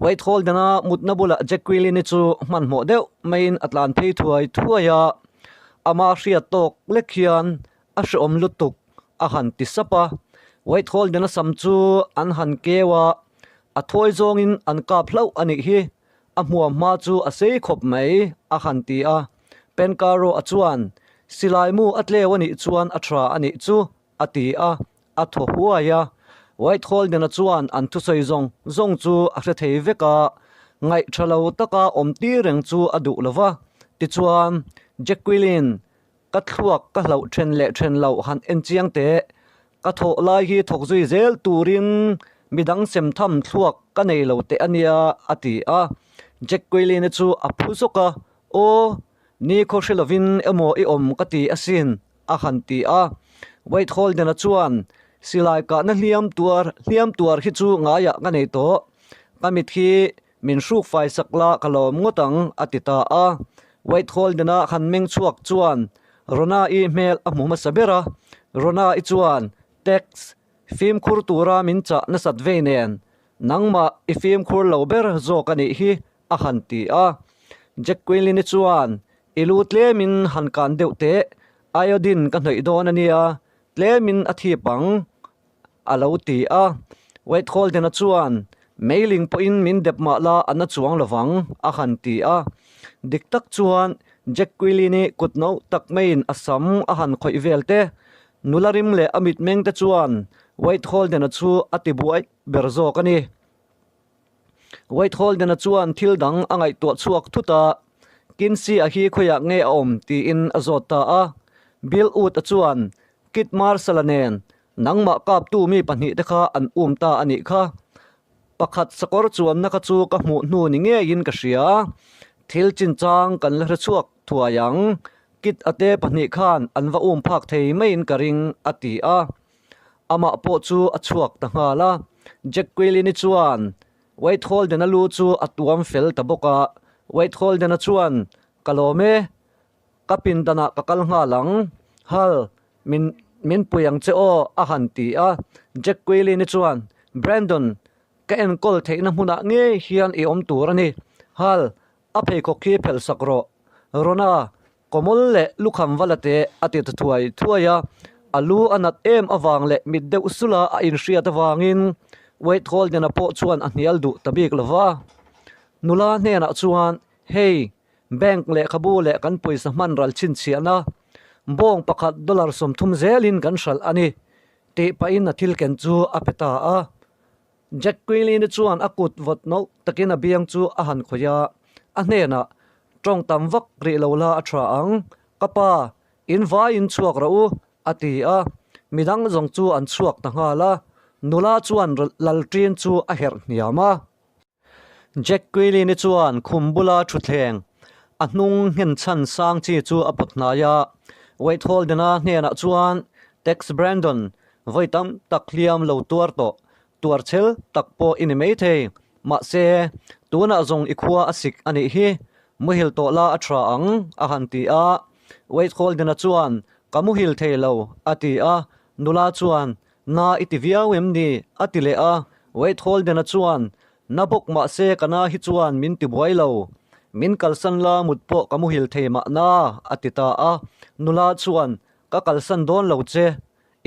Wade Holden-a mutna bulah Jack Quilin-i chu hmanhmawh deuh maiin a tlan phei thuai thuai a, ama hriat tawk lek hian A hreawm lutuk, a han ti sap a. White Holden-a sam chu an han keu a, a thawi zawngin an kap hlauh a nih hi. A hmuam hma chu a sei khawp mai, a han ti a. Pencarrow-a chuan, Silai mu a tleu a nih chuan a tha a nih chu, a ti a, a thaw huai a. White Holden-a chuan an thusawi zawng zawng chu a hre thei vek a, ngaih tha lo taka awm tir reng chu a duh lo va. Tichuan, Jacqueline, ka thluak ka hlauh then leh then loh han en chiang teh. Ka thawh lai hi thawk zui zel turin midang sem tham thluak ka nei lo teh a nia, a ti a. Jacqueline-i chu a phu zawk a, Aw, ni khaw hre lovin emaw i awm ka ti asin, a han ti a. Wade Holden-a chuan, Silai kahna hliam tuar hliam tuar hi chu ngaiah ka nei tawh. Ka mit hi min hruk fai sak la ka lawm ngawt ang, a ti ta a. Wade Holden-a han meng chhuak chuan Rona-i hmel a hmu hmasa ber a. Rona-i chuan, Tex, fimkhur tura min chah nasat vei nen, nangmah i fimkhur lo ber zawk a nih hi, a han ti a. Jacqueline-i chuan, I lu tlemin han kan deuh teh, iodine ka hnawih dawn a nia, tlemin a thip ang, a lo ti a. Wade Holden-a chuan, Meiling pawhin min dep mah la a na chuang lo vang, a han ti a. Dik tak chuan Jacqueline-i kut no tak maiin a sam a han khawih vel te, nula rim leh a mitmeng te chuan Wade Holden-a chu a ti buai ber zawk a ni. White Holden-a chuan thil dang a ngaihtuah chhuak thut a, Kinsey-a hi khawiah nge a awm tiin a zawt ta a. Bill Wood-a chuan, Kit Marshall-a nen nangmah kaptu mi pahnihte kha an um ta a nih kha. Pakhat sakawr chuanna kha chu ka hmuh hnu ni ngeiin ka hria. Thil chinchang kan la hre chhuak thuai ang. Kit-a te pahnih khan an va um phak thei maiin ka ring, a ti a. Amah pawh chu a chhuak ta nghal a. Jack Quilin-i chuan Wade Holden-a lu chu a tuam fel ta bawk a. Wade Holden-a chuan, Ka lawm e, ka pindanah ka kal nghal ang. Hal, min min pui ang che aw, a han ti a. Jack Quilin-i chuan, Brandon, ka enkawl theihna hmunah ngei hian i awm tur a ni. Hal, a pheikhawk khi phelh sak rawh. Rona, Kawmawl leh lukham va la teh a ti ta thuai thuai a, a lu a nat em avang leh mit deuh sula a inhriat avangin Wade Holden-a pawh chuan a hnial duh ta bik lo va. Nula hnenah chuan, Hei, bank lehkhabu leh kan pawisa hman ral chhinchhiahna bawng pakhat dollar 30 zelin kan hralh a ni, tih pahin a thil ken chu a pe ta a. Jack Quilin-i chuan a kut vawt nawlh takin a biang chu a han khawih a, a hnenah, Tawng tam vak rih lo la a tha ang, ka pa, in vaiin chhuak rawh u, a ti a. Midang zawng chu an chhuak ta nghal a, nula chuan lalṭin chu a herh hniam a. Jack Quilin-i chuan khum bula thutthleng, a hnung nghenchhan sang chi chu a pawt hnai a. Wade Holden-a hnenah chuan, Tex Brandon, Vawi tam tak hliam lo tuar tawh, tuar chhel tak pawh i ni maithei. Mahse, tunah zawng i khua a sik a nih hi, muhil tawh la a tha ang, a han ti a. Wade Holden-a chuan, Ka muhil thei lo, a ti a. Nula chuan, Na i ti viau em ni? a ti leh a. Wade Holden-a chuan, Na bawk mahse ka na hi chuan min ti buai lo. Min kalsan la mut pawh ka muhil thei mahna, a ti ta a. Nula chuan, Ka kalsan dawn lo che,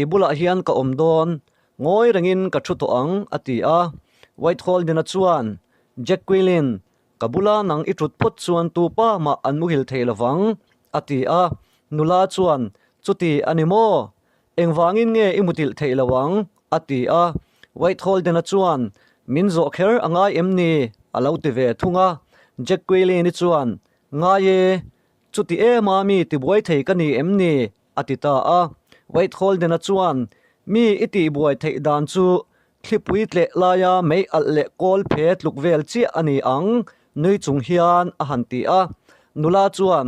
I bulah hian ka awm dawn, ngawi rengin ka thu tawh ang, a ti a. White Holden-a chuan, Jack Quilin, ka bula nang i thut phawt chuan tu pa mah an muhil thei lo vang, a ti a. Nula chuan, Chuti a ni maw? Engvangin nge i mutilh theih lo ang? a ti a. White Holden-a chuan, Min zawh kher a ngai em ni? a lo ti ve thung a. Jack Quilin-i chuan, Ngai e, chuti ema mi tibuai thei ka ni em ni? a ti ta a. Wade Holden-a chuan, Mi i tihbuai theih dan chu thlipui tleh laia mei alh leh kawl phe tluk vel chiah a ni ang, nui chung hian a han ti a. Nula chuan,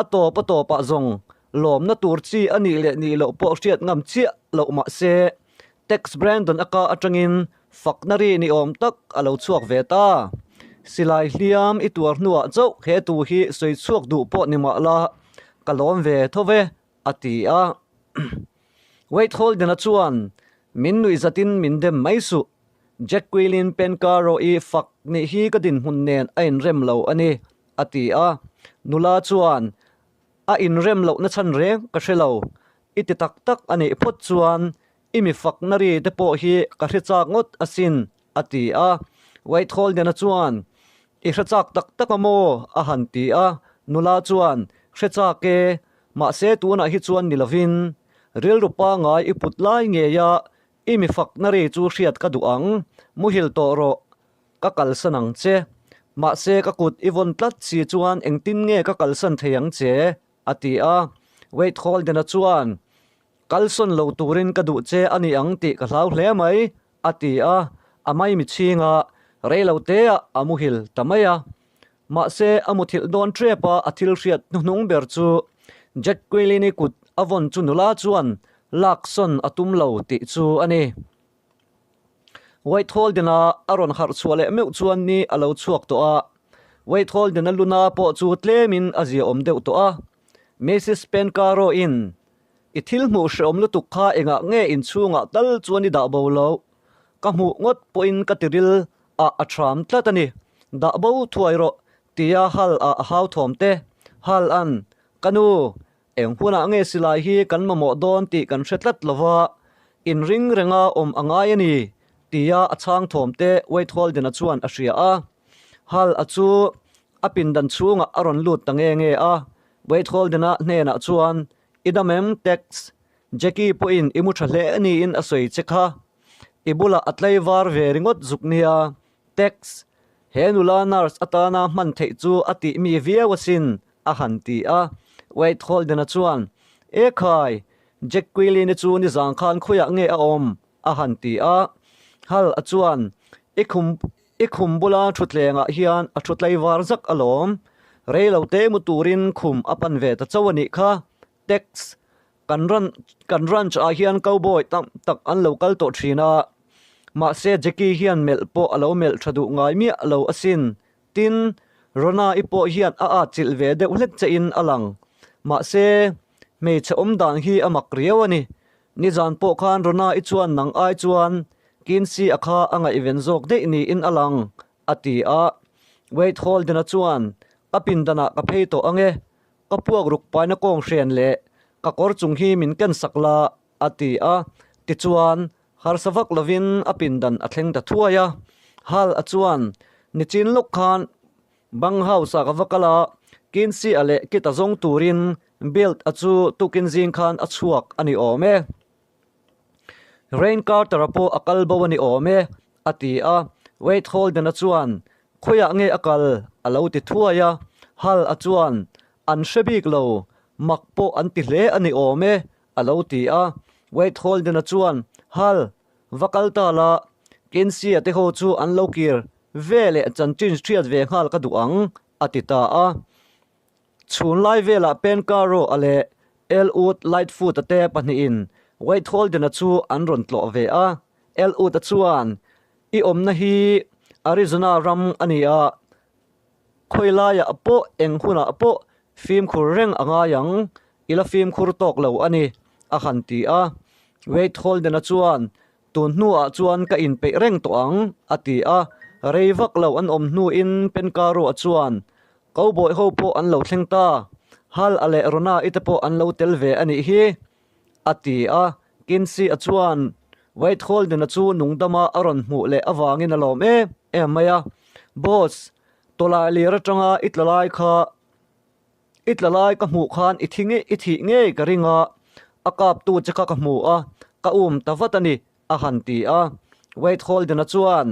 A tawp a tawpah zawng lawmna tur chi a nih leh nih loh pawh hriat ngam chiah loh mah se, Tex Brandon a ka atangin fakna ri ni awm tak a lo chhuak ve ta. Silai hliam i tuar hnuah chauh he tu hi sawi chhuak duh pawh ni mah la, ka lawm ve tho ve, a ti a. Wade Holden-a chuan, Min nuih zatin min dem mai suh. Jack Quilin Pencaro-i fak nih hi ka dinhmun nen a inrem lo a ni, a ti a. Nula chuan, A inrem lohna chhan reng ka hre lo. I ti tak tak a nih phawt chuan i mi fakna ri te pawh hi ka hre chak ngawt asin, a ti a. White Holden-a chuan. I hre chak tak tak a maw? a han ti a. Nula chuan, Hre chak e, mahse tunah hi chuan ni lovin, rilru pangai i put lai ngeia i mi fakna ri chu hriat ka duh ang, muhil tawh rawh, ka kalsan ang che. Mahse ka kut i vawn tlat si chuan engtin nge ka kalsan thei ang che? a ti a. Wade Holden-a chuan, Kalsawn lo turin ka duh che a ni ang tih ka hlau hle mai, a ti a, a maimi chhinga rei lo teah a muhil ta mai a. Mahse, a muthilh dawn ṭep a, a thil hriat hnuhnung ber chu Jack Quilin-i kut a vawn chu nula chuan laksawn a tum lo tih chu a ni. White Holden-a a rawn harh chhuah leh meuh chuan ni a lo chhuak tawh a, White Holden-a luna pawh chu tlemin a ziaawm deuh tawh a. Mrs Pencaro-in I thil hmuh hreawm lutuk kha engah nge inchhungah tal chuan i dah bo loh? Ka hmuh ngawt pawhin ka tiril ah a thram tlat a ni. Dah bo thuai rawh tia hal ah a hau thawm te. Hal an, Ka nu, eng hunah nge silai hi kan mamawh dawn tih kan hre tlat lo va, inring renga awm a ngai a ni tia a chhang thawm te Wade Holden-a chuan a hria a. Hal a chu a pindan chhungah a rawn lut ta nge nge a. Wade Holden-a hnenah chuan I dam em, Tex? Jackie pawhin i mu tha hle niin a sawi che kha. I bulah a tlaivar ve ringawt zuk nia. Tex, he nula nurse atana hman theih chu a tih mi viau asin, a han ti a. Wade Holden-a chuan, E khai, Jack Quilin-i chu nizang khan khawiah nge a awm? a han ti a. Hal-a chuan, I khum I khum bula thutlengah hian a thu tlaivar zak alawm. Rei lo te mu turin khum a pan ve ta chauh a nih kha. Tex, Kan ran kan ranch ah hian cowboy tam tak an lo kal tawh thin a. Mahse Jackie hian melh pawh a lo melh tha duh ngai miah lo asin. Tin, Rona-i pawh hian a atchilh ve deuh hlek che in a lang. Mahse, hmeichhe awm dan hi a mak riau a ni. Nizan pawh khan Rona-i chuan nang ai chuan Kinsey-a kha a ngaihven zawk daih niin a lang, a ti a. Wade Holden-a chuan, Ka pindanah ka phei tawh ang e. Ka puak ruk paina kawng hren leh ka kawr chung hi min ken sak la, a ti a. Tichuan, harsa vak lovin a pindan a thleng ta thuai a. Hal-a chuan, Nichin lawk khan Bang house ah ka va kal a, Kinsey-a leh Kit-a zawng turin Bilt-a chu tukin zing khan a chhuak a ni awm e. Rain Carter-a pawh a kal bo a ni awm e, a ti a. Wade Holden-a chuan, Khawiah nge a kal? a lo ti thuai a. Hal-a chuan, An hre bik lo, mak pawh an ti hle a ni awm e, a lo ti a. Wade Holden-a chuan, Hal, va kal ta la, Kinsey-a te ho chu an lo kir Ve leh chanchin hriat ve nghal ka duh ang, a ti ta a. Chhun lai velah Pencaro a leh Elwood Lightfoot-a te pahnihin Wade Holden-a chu an rawn tlawh ve a. Elwood-a chuan, I awmna hi Arizona ram a ni a, khawi laiah pawh eng hunah pawh fimkhur reng a ngai ang, i la fimkhur tawk lo a ni, a han ti a. Wade Holden-a chuan, Tun hnuah chuan ka inpeih reng tawh ang, a ti a. Rei vak lo an awm hnuin Penkaroa chuan, Cowboy ho pawh an lo thleng ta, Hal a leh Rona i te pawh an lo tel ve a nih hi, a ti a. Kinsey-a chuan Wade Holden-a chu nungdama a rawn hmuh leh avangin a lawm em em mai a. Boss, tawlai lir atanga i tla lai kha I tla lai ka hmuh khan i thi ngei i thih ngei ka ring a, a kaptu che kha ka hmu a, ka um ta vat a ni, a han ti a. Wade Holden-a chuan,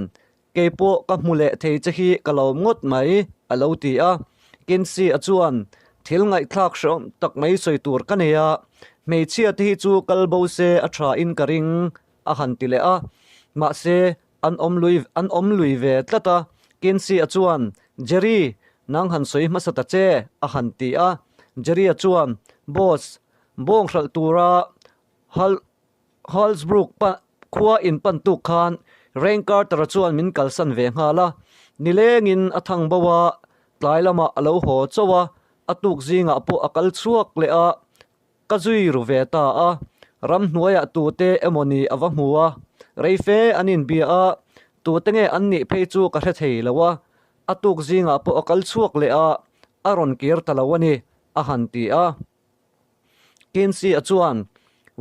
Kei pawh ka hmu leh thei che hi ka lawm ngawt mai, a lo ti a. Kinsey-a chuan, Thil ngaihthlak hrehawm tak mai sawi tur ka nei a, hmeichhia te hi chu kal bo se a tha in ka ring, a han ti leh a. Mahse, An awm lui an awm lui ve tlat a, Kinsey-a chuan, Jerry, nang han sawi hmasa ta che, a han ti a. Jerry-a chuan, Boss, bawng hralh tura Hal Hallsbrook pa khua in pan tuk khan Rain Carter-a chuan min kalsan ve nghal a. Nilengin a thang bo a, tlai lamah a lo haw chauh a, a tuk zingah pawh a kal chhuak leh a. Ka zui ru ve ta a, ramhnuaiah tute emaw ni a va hmu a, rei fe an inbia a, tute nge an nih phei chu ka hre thei lo a, a tuk zingah pawh a kal chhuak leh a, a rawn kir ta lo a ni, a han ti a. Kinsey-a chuan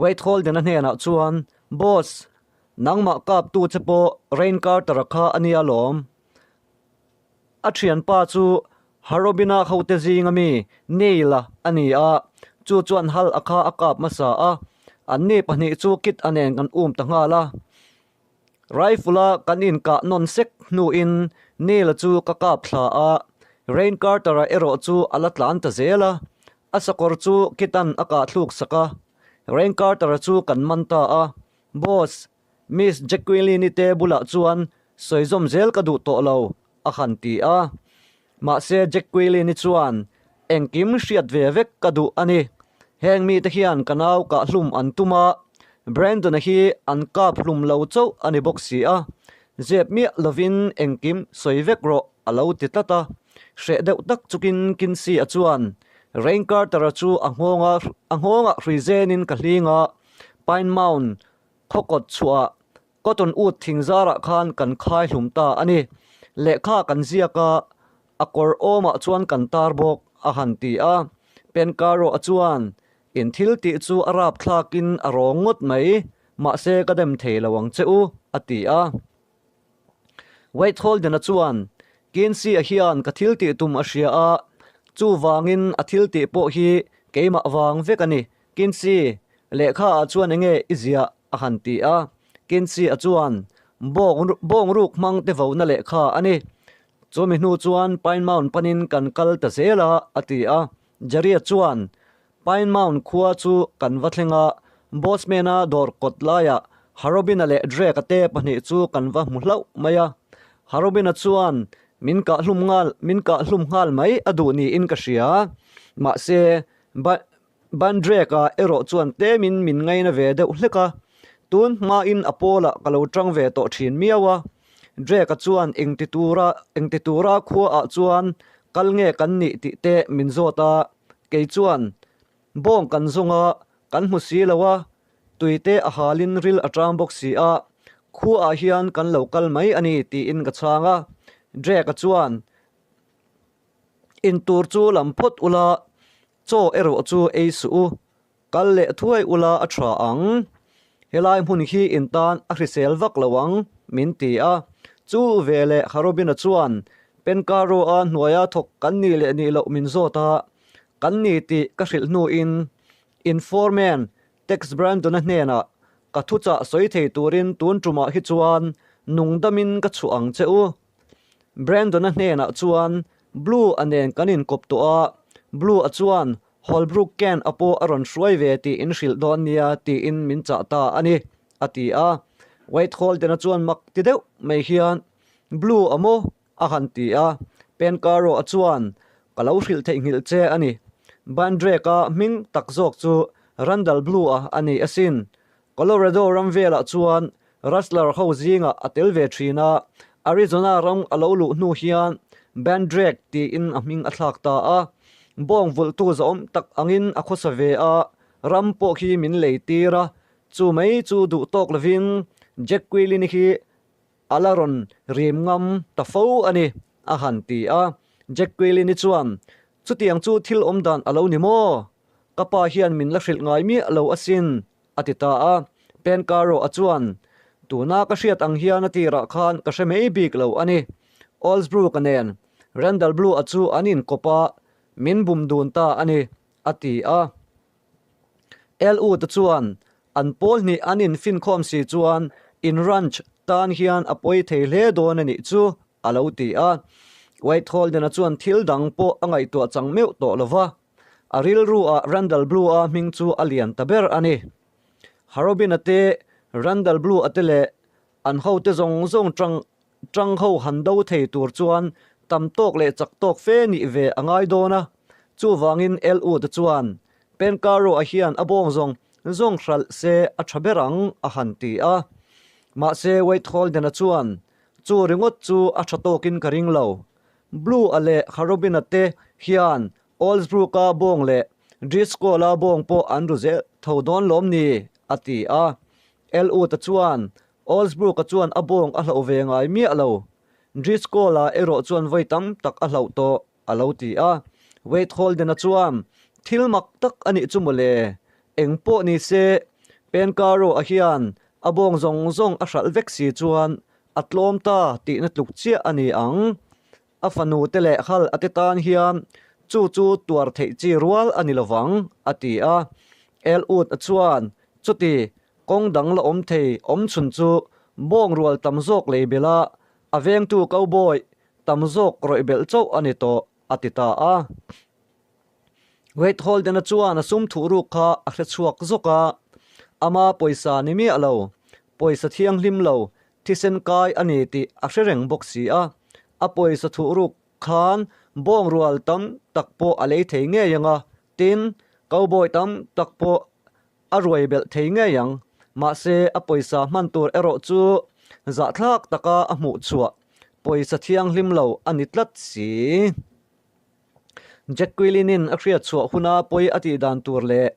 Wade Holden-a hnenah chuan, Boss, nangmah kaptu che pawh Rain Carter-a kha a nia lawm. A thianpa chu Harobina hote zinga mi Neil-a a ni a, chu chuan Hal a kha a kap hmasa a, anni pahnih chu Kit-a nen kan um ta nghal a. Rifle-a kan inkah nawn sek hnuin Neil-a chu ka kap thla a, Rain Carter-a erawh chu a la tlan ta zel a, a sakawr chu Kit-a'n a kah thluk sak a, Rain Carter-a chu kan man ta a, Boss, Miss Jacqueline-i te bulah chuan sawi zawm zel ka duh tawh lo, a han ti a. Mahse Jacqueline-i chuan, Engkim hriat ve vek ka duh a ni. Heng mite hian ka nau kah hlum an tum a, Brandon-a hi an kap hlum lo chauh a ni bawk si a. Zep miah lovin engkim sawi vek rawh, a lo ti tlat a. Hreh deuh tak chukin Kinsey-a chuan Rain Carter-a chu a nghawng a nghawngah hrui zenin ka hling a, Pine Mound Khaw kawt chhuah cotton wood thing zarah khan kan khai hlum ta a ni. Lehkha kan ziak a, a kawr awmah chuan kan tar bawk, a han ti a. Penkarawh a chuan, In thil tih chu a rap thlakin a rawng ngawt mai, mahse ka dem thei lo ang che u, a ti a. Wade Holden-a chuan, Kinsey-a hian ka thil tih tum a hria a, chuvangin a thil tih pawh hi keimah vang vek a ni, Kinsey, lehkha ah chuan enge i ziah? a han ti a. Kinsey-a chuan, Bawng bawng ruk hmang te vona lehkha a ni. Chumi hnu chuan Pine Mound panin kan kal ta zel a, a ti a. Jerry-a chuan, Pine Mound khua chu kan va thleng a, Bossman-a dawr kawt laiah Harobin-a leh Drake-a te pahnih chu kan va hmu hlauh mai a. Harobin-a chuan min kah hlum nghal min kah hlum nghal mai a duh niin ka hria. Mahse, Bandrek-a erawh chuan tlemin min ngaina ve deuh hlek a, tun hmain a pawlah ka lo tang ve tawh thin miau a. Drake-a chuan engti tura engti tura khuaah chuan kal nge kan nih tih te min zawt a, kei chuan bawng kan zawng a, kan hmu si lo a, tuite a halin ril a tang bawk si a, khuaah hian kan lo kal mai a ni tiin ka chhang a. Drake-a chuan intur chu lam phawt ula, Chaw erawh chu ei suh u, kal leh thuai ula a tha ang. Helai hmun hi in tan a hrisel vak lo ang, min ti a. Chu veleh Harobina chuan Penkaroa hnuaia thawk kan nih leh nih loh min zawt a, kan ni tih ka hrilh hnuin Informan Tex Brandon-a hnenah ka thuchah sawi thei turin tun tumah hi chuan nungdamin ka chhuah ang che u. Brandon-a hnenah chuan Blue-a nen kan inkawp tawh a, Blue-a chuan Holbrook Ken-a pawh a rawn hruai ve tih in hrilh dawn nia tiin min chah ta a ni, a ti a. Wade Holden-a chuan mak ti deuh mai hian, Blue-a maw? a han ti a. Pencaro-a chuan, Ka lo hrilh theihnghilh che a ni. Bandrake-a hming tak zawk chu Randall Blue-a a ni asin. Colorado ram velah chuan Rustler ho zingah a tel ve thin a, Arizona ram a lo luh hnu hian Bandrake tiin a hming a thlak ta a. Bawng vulhtu zahawm tak angin a khawsa ve a, ram pawh khi min lei tir a, chu mai chu duh tawk lovin Jack Quilin hi A la rawn rim ngam ta fo a ni, a han ti a. Jack Quilin-i chuan, Chutiang chu thil awm dan a lo ni maw? Ka pa hian min la hrilh ngai miah lo asin, a ti ta a. Pencaro-a chuan, Tuna ka hriat ang hian a tirah khan ka hre mai bik lo a ni. Olsbrook-a nen Randall Blue-a chu an inkawp a, min bum dun ta a ni, a ti a. Elwood-a chuan an pawl hnih an infinkhawm si chuan in ranch tan hian a pawi thei hle dawn a nih chu a lo ti a. White Holden-a chuan thil dang pawh a ngaihtuah chang meuh tawh lo va, a rilru-ah Randall Blue-a hming chu a lian ta ber a ni. Harobin-a te, Randall Blue-a te leh an hote zawng zawng tang Tang ho han do thei tur chuan tam tawk leh chak tawk fe nih ve a ngai dawn a, chuvangin LU te chuan Pencaro-a hian a bawng zawng zawng hralh se a tha ber ang a han ti a. Mahse Wade Holden-a chuan chu ringawt chu a tha tawkin ka ring lo. Blue-a leh Harobin-a te hian Olsbrook-a bawng leh Driscoll-a bawng pawh an ru zel tho dawn lawm ni? a ti a. LU te chuan Olsbrook-a chuan a bawng a hlauh ve ngai miah lo. Driscoll-a erawh chuan vawi tam tak a hlauh tawh, a lo ti a. Wade Holden-a chuan, Thil mak tak a nih chu mawle. Eng pawh ni se, Pencaro-a hian a bawng zawng zawng a hralh vek si chuan a tlawm ta tihna tluk chiah a ni ang. A fanu te leh hal a te tan hian chu chu tuar theih chi rual a ni lovang, a ti a. Elwood a chuan, Chuti, kawng dang la awm thei awm chhun chu bawng rual tam zawk lei belh a, a vengtu cowboy tam zawk rawih belh chauh a ni tawh, a ti ta a. Wade Holden-a chuan a sum thuhruk kha a hre chhuak zawk a, ama pawisa ni miah lo, pawisa thianghlim lo, thisen kai a ni tih a hre reng bawk si a. A pawisa thuhruk khan bawng rual tam tak pawh a lei thei ngei ang a, tin, cowboy tam tak pawh a ruai belh thei ngei ang. Mahse, a pawisa hman tur erawh chu zahthlak taka a hmuh chhuah pawisa thianghlim lo a ni tlat si. Jacqueline-in a hriat chhuah huna pawi a tih dan tur leh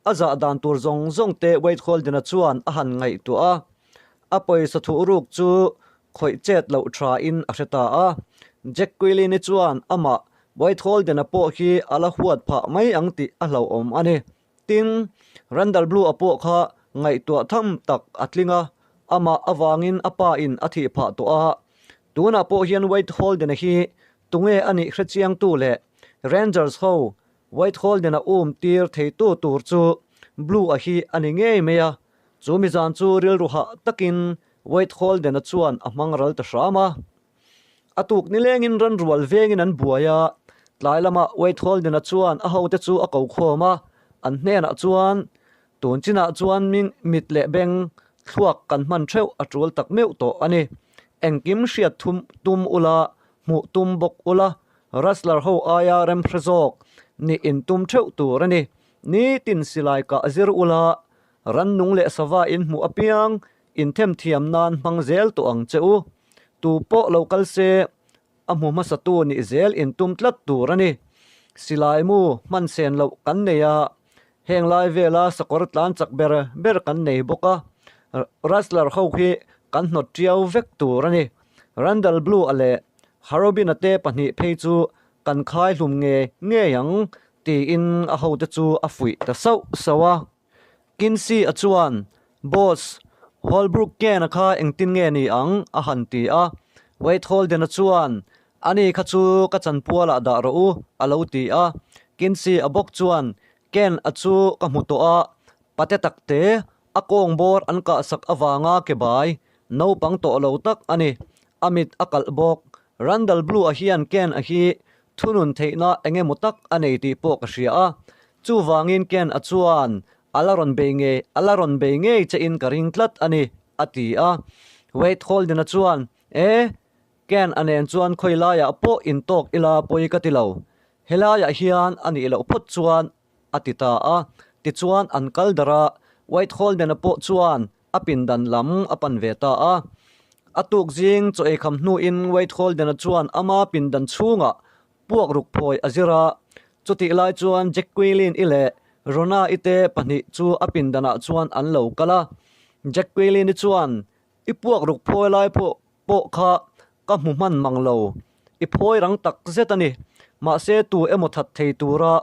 a zah dan tur zawng zawng te Wade Holden-a chuan a han ngaihtuah a. A pawisa thuhruk chu khawih chet loh thain a hre ta a. Jacqueline-i chuan amah Wade Holden-a pawh hi a la huat phah mai ang tih a hlauhawm a ni. Tin, Randall Blue-a pawh kha ngaihtuah tham tak a tling a, amah avangin a pa in a thih phah tawh a. Tunah pawh hian Wade Holden-a hi tunge a nih hrechiangtu leh Rangers ho Wade Holden-a um tir theitu tur chu Blue-a hi a ni ngei mai a. Chu mizan chu rilru hah takin Wade Holden-a chuan a hmang ral ta hram a. A tuk nilengin ranrual vengin an buai a, tlai lamah Wade Holden-a chuan a hote chu a ko khawm a, an hnenah chuan, Tun chinah chuan mit leh beng thluak kan hman theuh a tul tak meuh tawh a ni. Engkim hriat thum tum ula, hmuh tum bawk ula, Rustler ho aia remhre zawk nih intum theuh tur a ni. Nitin silai kah zir ula, rannung leh sava inhmuh apiang Inthemthiam nan hmang zel tawh ang che u. Tu pawh lo kal se, a hmu hmasatu nih zel intum tlat tur a ni. Silai mu hman sen loh kan nei a, heng lai vela sakawr tlan chak ber ber kan nei bawk a, Rustler ho hi kan hnawt tiau vek tur a ni. Randall Blue-a leh Harobin-a te pahnih phei chu kan khai hlum ngei ngei ang, tiin a hote chu a fuih ta sauh sauh a. Kinsey-a chuan, Boss, Holbrook Ken-a kha engtin nge ni ang? a han ti a. Wade Holden-a chuan, Ani kha chu ka chanpualah dah rawh u, a lo ti a. Kinsey-a bawk chuan, Ken-a chu ka hmu tawh a, pate takte, a kawng bawr an kahsak avanga ke bai, naupang tawh lo tak a ni. A mit a kalh bawk. Randall Blue-a hian Ken-a hi Thunun theihna eng emaw tak a nei tih pawh ka hria a, chuvangin Ken a chuan a la rawn bei ngei, a la rawn bei ngei che in ka ring tlat a ni, a ti a. Wade Holden-a chuan, E, Ken a nen chuan khawi laiah pawh intawk ila pawi ka ti lo. Helaiah hian a nih loh phawt chuan, a ti ta a. Tichuan an kal darh a, Wade Holden-a pawh chuan a pindan lam a pan ve ta a. A tuk zing chaw ei kham hnuin Wade Holden-a chuan ama pindan chhungah puak ruk phawi a zir a. Chutih lai chuan Jacqueline-i leh Rona-i te pahnih chu a pindanah chuan an lo kal a. Jacqueline-i chuan, I puak ruk phawi lai pawh pawh kha ka hmu hman mang lo. I phawi rang tak zet a ni. Mahse tu emaw that thei tura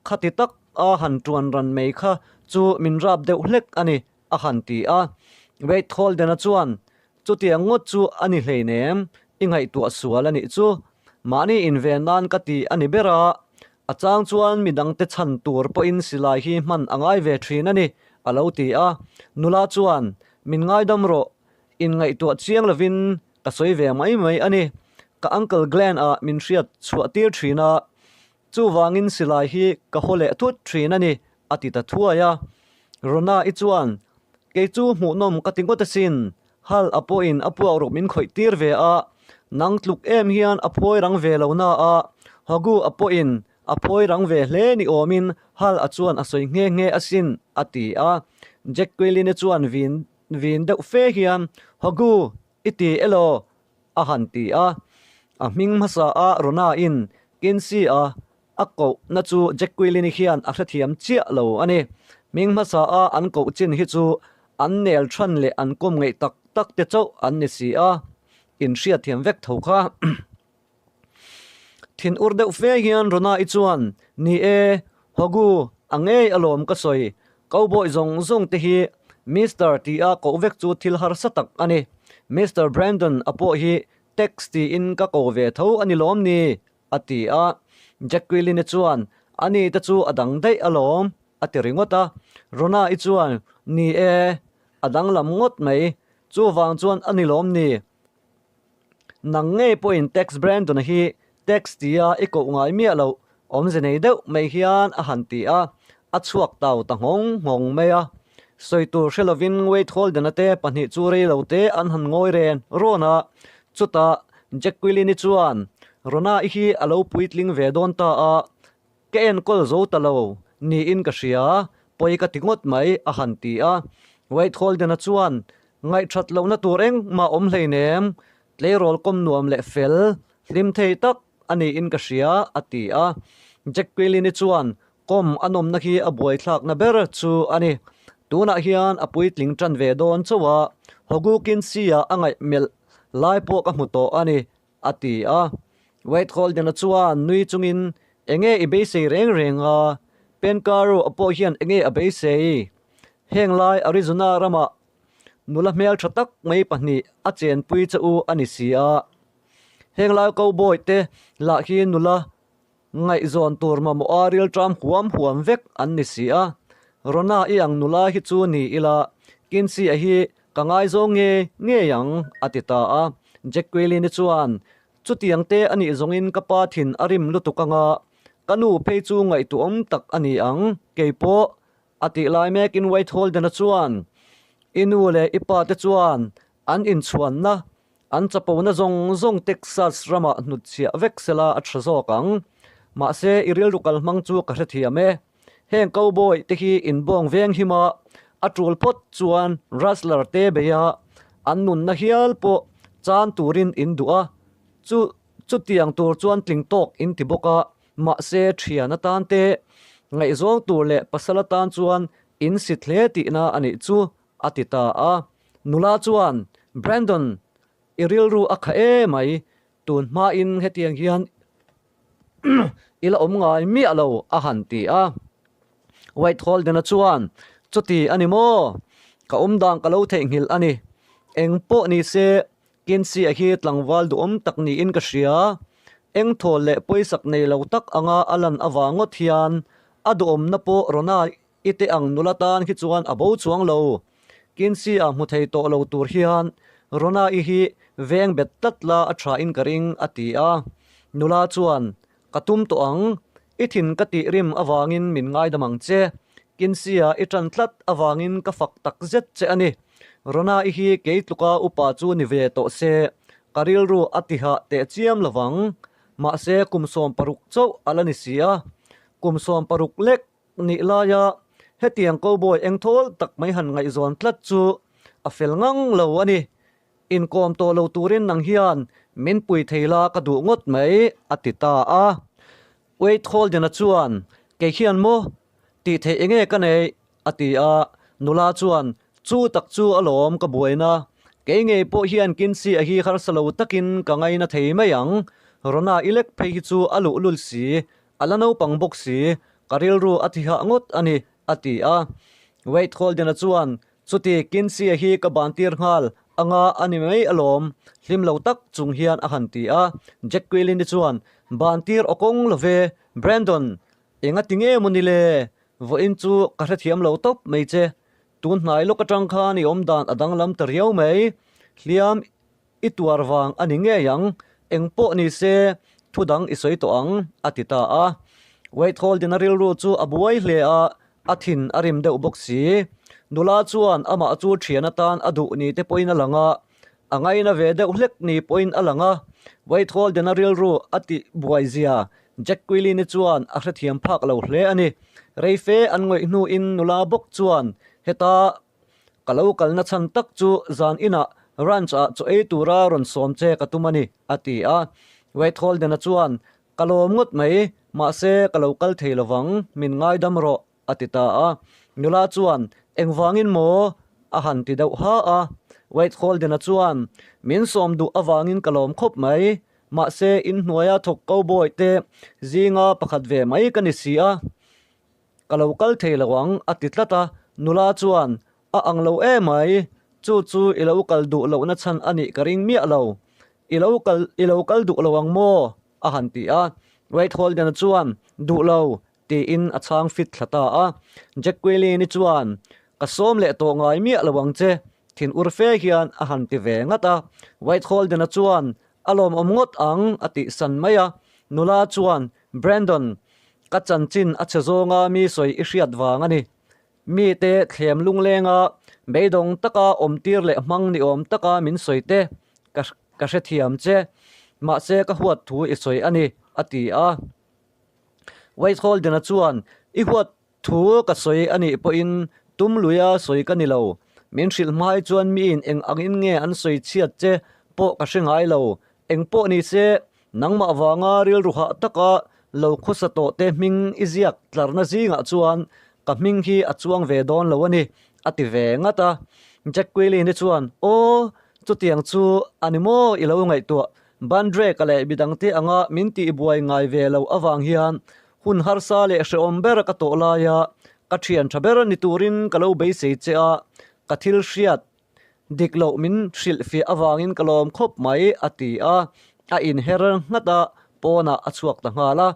khati tak a han tuan ran mai kha chu min rap deuh hlek a ni. a han ti a. Wade Holden-a chuan, Chutiang ngawt chu a ni hleinem, i ngaihtuah sual a nih chu. Mahni inven nan ka ti a ni ber a, a chang chuan midangte chhan tur pawhin silai hi hman a ngai ve thin a ni, a lo ti a. Nula chuan, Min ngaidam rawh, inngaihtuah chiang lovin ka sawi ve mai mai a ni. Ka Uncle Glenn-a min hriat chhuah tir thin a, Chuvangin silai hi ka haw leh thut thin a ni, a ti ta thuai a. Rona-i chuan, Kei chu hmuhnawm ka ti ngawt asin, Hal a pawhin a puak ruk min khawih tir ve a, nang tluk em hian a phawi rang ve lo na a, Hogu a pawhin a phawi rang ve hle ni awmin Hal a chuan a sawi nghe nghe asin, a ti a. Jacqueline-i chuan vin vin deuh fe hian, Hogu, i ti elaw? a han ti a. A hming hmasa a Rona-in Kinsey-a a kohna chu Jacqueline-i hian a hrethiam chiah lo a ni. Hming hmasa a an koh chin hi chu an nel than leh an kawm ngeih tak tak te chauh an ni si a, inhriatthiam vek tho kha. Thin ur deuh fe hian Rona-i chuan, Ni e, Hogu, a ngei alawm ka sawi. Cowboy zawng zawng te hi Mister tia koh vek chu thil harsa tak a ni. Mister Brandon a pawh hi Tex tiin ka ko ve tho a ni lawm ni? a ti a. Jacqueline-i chuan, Ani te chu a dang daih alawm, a ti ringawt a. Rona-i chuan, Ni e, a danglam ngawt mai. Chuvang chuan a ni lawm ni? Nang ngei pawhin Tex Brandon-a hi Tex tia i koh ngai miah loh awmze nei deuh mai hian a han ti a, a chhuak tau ta nghawng nghawng mai a. Sawi tur hre lovin Wade Holden-a te pahnih chu rei lo te an han ngawi ren rawn a, chutah Jacqueline-i chuan Rona-i hi a lo puitling ve dawn ta a, Ka enkawl zo ta lo niin ka hria, pawi ka ti ngawt mai, a han ti a. White Holden-a chuan, Ngaihthat lohna tur engmah awm hleinem, tleirawl kawm nuam leh fel, hlim thei tak a niin ka hria, a ti a. Jack Quilin-i chuan, Kawm a nawmna hi a buaithlakna ber chu a ni. Tunah hian a puitling tan ve dawn chauh a, Hogukinsi-ah a ngaih melh lai pawh ka hmu tawh a ni, A ti a. White Holden-a chuan nui chungin, Enge i beisei reng reng a? Penkaro a pawh hian enge a beisei? Heng lai Arizona ramah nula hmeltha tak mai pahnih a chenpui che u a ni si a. Heng lai cowboy te lah hi nula Ngaihzawn tur mamawha rilṭam huam huam vek an ni si a, Rona i ang nula hi chu ni ila, Kinsey-a hi ka ngaizawng nge ngei ang, a ti ta a. Jacqueline-i chuan, Chutiang te a nih zawngin ka pa thin a rim lutuk anga, ka nu phei chu ngaihtuahawm tak a ni ang, kei pawh, a tih lai mekin White Holden-a chuan, I nu leh i pa te chuan an inchhuanna An chapona zawng zawng Texas ramah hnutchhiah vek sela a tha zawk ang. Mahse, i rilru kal hmang chu ka hrethiam e. Heng cowboy te hi inbawng veng him a, a tul phawt chuan rustler te bei a, an nunna hial pawh chan turin in duh a, chu chutiang tur chuan tling tawk in ti bawk a, mahse thian atan te, ngaihzawng tur leh pasal atan chuan in sit hle tihna a nih chu, a ti ta a. Nula chuan, Brandon, i rilru a kha e mai, tun hmain hetiang hian i la awm ngai miah lo, a han ti a. White Holden-a chuan, Chuti a ni maw? Ka awm dan ka lo theihnghilh a ni. Eng pawh ni se, Kinsey-a hi tlangval duhawm tak niin ka hria. Eng thawl leh pawisak nei lo tak anga a lan avang ngawt hian a duhawmna pawh Rona I te ang nula tan khi chuan a bo chuang lo. Kinsey-a hmu thei tawh lo tur hian Rona-i hi veng bet tlat la a tha in ka ring, a ti a. Nula chuan, Ka tum tawh ang. I thin ka tih rim avangin min ngaidam ang che. Kinsey-a i tan tlat avangin ka fak tak zet che a ni. Rona-i hi kei tluka upa chu ni ve tawh se, ka rilru a tihah tehchiam lovang. Mahse kum 16 chauh a la ni si a. Kum 16 lek Nih laia hetiang cowboy engthawl tak mai han ngaihzawn tlat chu a fel ngang lo a ni. Inkawm tawh lo turin nang hian min pui thei la ka duh ngawt mai, a ti ta a. Wade Holden-a chuan, Kei hian maw? Tih theih enge ka neih? a ti a. Nula chuan, Chu tak chu alawm ka buaina. Kei ngei pawh hian Kinsey-a hi harsa lo takin ka ngaina thei mai ang. Rona i lek phei hi chu a luhlul si. A la naupang bawk si, ka rilru a ti hah ngawt a ni, a ti a. Wade Holden-a chuan, Chuti, Kinsey-a hi ka bantir nghal anga a ni mai alawm, hlim lo tak chung hian a han ti a. Jack Quilin-i chuan, Bantir aw kawng lo ve, Brandon, enga ti nge maw ni le? Vawiin chu ka hrethiam lo tawp mai che. Tun hnai lawk atang khan i awmdan a danglam ta riau mai. Hliam I tuar vang a ni ngei ang, eng pawh ni se thu dang i sawi tawh ang, a ti ta a. Wade Holden-a rilru chu a buai hle a, a thin a rim deuh bawk si. Nula chuan amah chu thian atan a duh ni te pawhin a lang a, a ngaina ve deuh hlek ni pawhin a lang a. Wade Holden-a rilru a tih buai zia Jack Quilin-i chuan a hrethiam phak lo hle a ni. Reife an ngawih hnuin nula bawk chuan heta Ka lo kalna chhan tak chu zan inah ranch ah chaw ei tura rawn sawm che ka tum a ni, a ti a. Wade Holden-a chuan, Ka lawm ngawt mai, mahse ka lo kal thei lovang, min ngaidam rawh, a ti ta a. Nula chuan, Engvangin maw? a han ti deuh ha a. Wade Holden-a chuan, Min sawm duh avangin ka lawm khawp mai, mahse inhnuaia thawk cowboy te zinga pakhat ve mai ka ni si a. Ka lo kal thei lo ang, a ti tlat a. Nula chuan, A ang lo emai, chu chu i lo kal duh lohna chhan a nih ka ring miah lo. I lo kal, i lo kal duh lo ang maw? a han ti a. Wade Holden-a chuan, Duh lo, tiin a chhang fit thla ta a. Jacqueline-i chuan, Ka sawm leh tawh ngai miah lo ang che, thin ur fe hian a han ti ve ngat a. Wade Holden-a chuan, A lawmawm ngawt ang, a tih san mai a. Nula chuan, Brandon, ka chanchin a chhe zawnga mi sawi i hriat vang a ni. Mite thlem lunglenga beidawng taka awmtir leh hmang ni awm taka min sawi te ka ka hrethiam che. Mahse ka huat thu i sawi a ni, a ti a. Wade Holden-a chuan, I huat thu ka sawi a nih pawhin tum luia sawi ka ni lo. Min hrilh hmai chuan miin eng angin nge an sawi chhiat che pawh ka hre ngai lo. Eng pawh ni se, Nangmah vanga rilru hah taka lo khawsa tawh te hming i ziak tlarna zingah chuan ka hming hi a chuang ve dawn lo a ni, a ti ve ngat a. Jacqueline-i chuan, Aw, chutiang chu a ni maw i lo ngaihtuah? Bandrek-a leh midangte anga min tihbuai ngai ve lo avang hian hun harsa leh hrehawm ber ka tawh laia ka thian tha ber ni turin ka lo beisei che a, ka thil hriat Dik loh min hrilhfiah avangin ka lawm khawp mai, a ti a. A inher nghat a, pawnah a chhuak ta nghal a.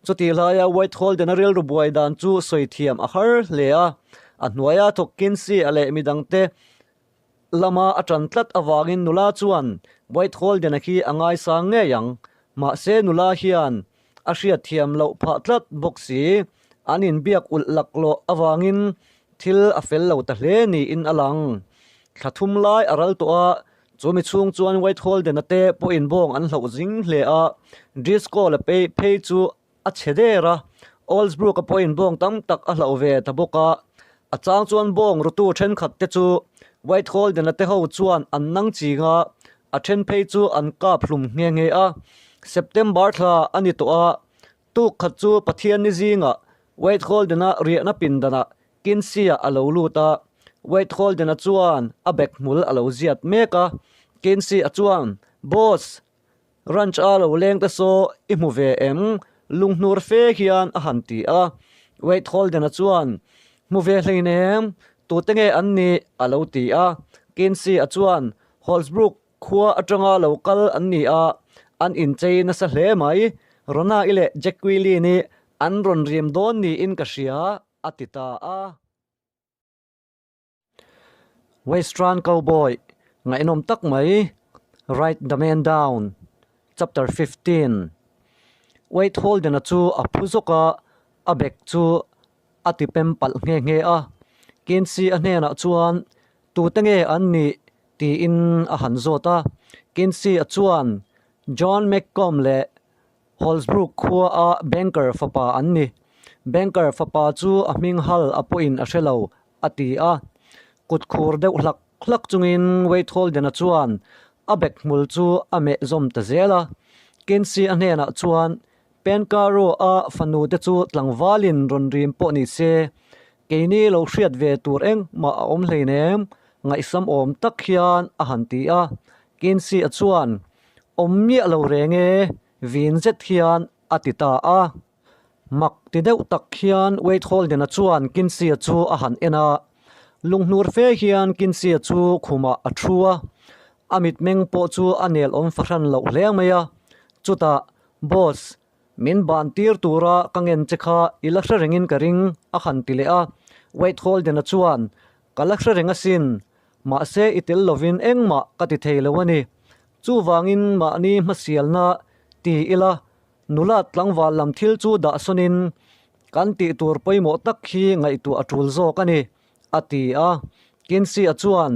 Chutih laia White Holden-a rilru buai dan chu sawi thiam a har hle a. A hnuaia thawk Kinsey-a leh midangte lama a ṭan tlat avangin nula chuan White Holden-a khi a ngaisang ngei ang. Mahse nula hian a hriatthiam loh phah tlat bawk si. An inbiak ulh laklawh avangin Thil a fel lo ta hle niin a lang. Thla thum lai a ral tawh a, chumi chhung chuan White Holden-a te pawhin bawng an hloh zing hle a, Driscoll-a phei phei chu a chhe der a, Oldsbrook-a pawhin bawng tam tak a hloh ve ta bawk a. A chang chuan bawng rutu thenkhat te chu White Holden-a te ho chuan an nang ching a, a then phei chu an kap hlum nghe nghe a. September thla a ni tawh a, Tuk khat chu Pathian ni zingah Wade Holden-a riahna pindanah Kinsey-a a lo lut a, Wade Holden-a chuan a bag hmul a lo ziat mek a. Kinsey-a chuan, Boss, ranch-a lo leng te saw i hmu ve em? Lunghnur fe hian a han ti a. Wade Holden-a chuan, Hmu ve hleinem, tute nge an nih? a lo ti a. Kinsey-a chuan, Holsbrook Khua atanga lo kal an ni a, an inchei nasa hle mai. Rona-i leh Jacqueline-i an rawn rim dawn niin ka hria, a ti ta a. Western Cowboy ngaihnawm tak mai, Write the Man Down, Chapter 15. Wade Holden-a chu a phu zawk a, a bag chu a ti pem palh nghe nghe a. Kinsey-a hnenah chuan, Tute nge an nih? tiin a han zawt a. Kinsey-a chuan John McComb leh Holsbrook khuaa banker fapa an ni. Banker fapa chu a hming hal a pawhin a hre lo, a ti a. Kut khur deuh hlak hlak chungin Wade Holden-a chuan a bag hmul chu a meh zawm ta zel a. Kinsey-a hnenah chuan Pencaro-a fanu te chu tlangvalin rawn rim pawh ni se, Keini lo hriat ve tur engmah a awm hleinem, ngaihsam awm tak hian a han ti a. Kinsey-a chuan, Awm miah lo reng e, vin zet hian a ti ta a. Mak ti deuh tak hian Wade Holden-a chuan Kinsey-a chu a han en a. Lunghnur fe hian Kinsey-a chu khumah a thu a, a mitmeng pawh chu a nel awm fahran loh hle mai a. Chutah, Boss, Min ban tir tura ka ngen che kha i la hre rengin ka ring, a han ti leh a. Wade Holden-a chuan, Ka la hre reng asin, mahse i tel lovin engmah ka ti thei lo a ni. Chuvangin mahni hmasialna ti ila, nula tlangval lam thil chu dah sawnin kan tih tur pawimawh tak hi ngaihtuah a tul zawk a ni, a ti a. Kinsey-a chuan,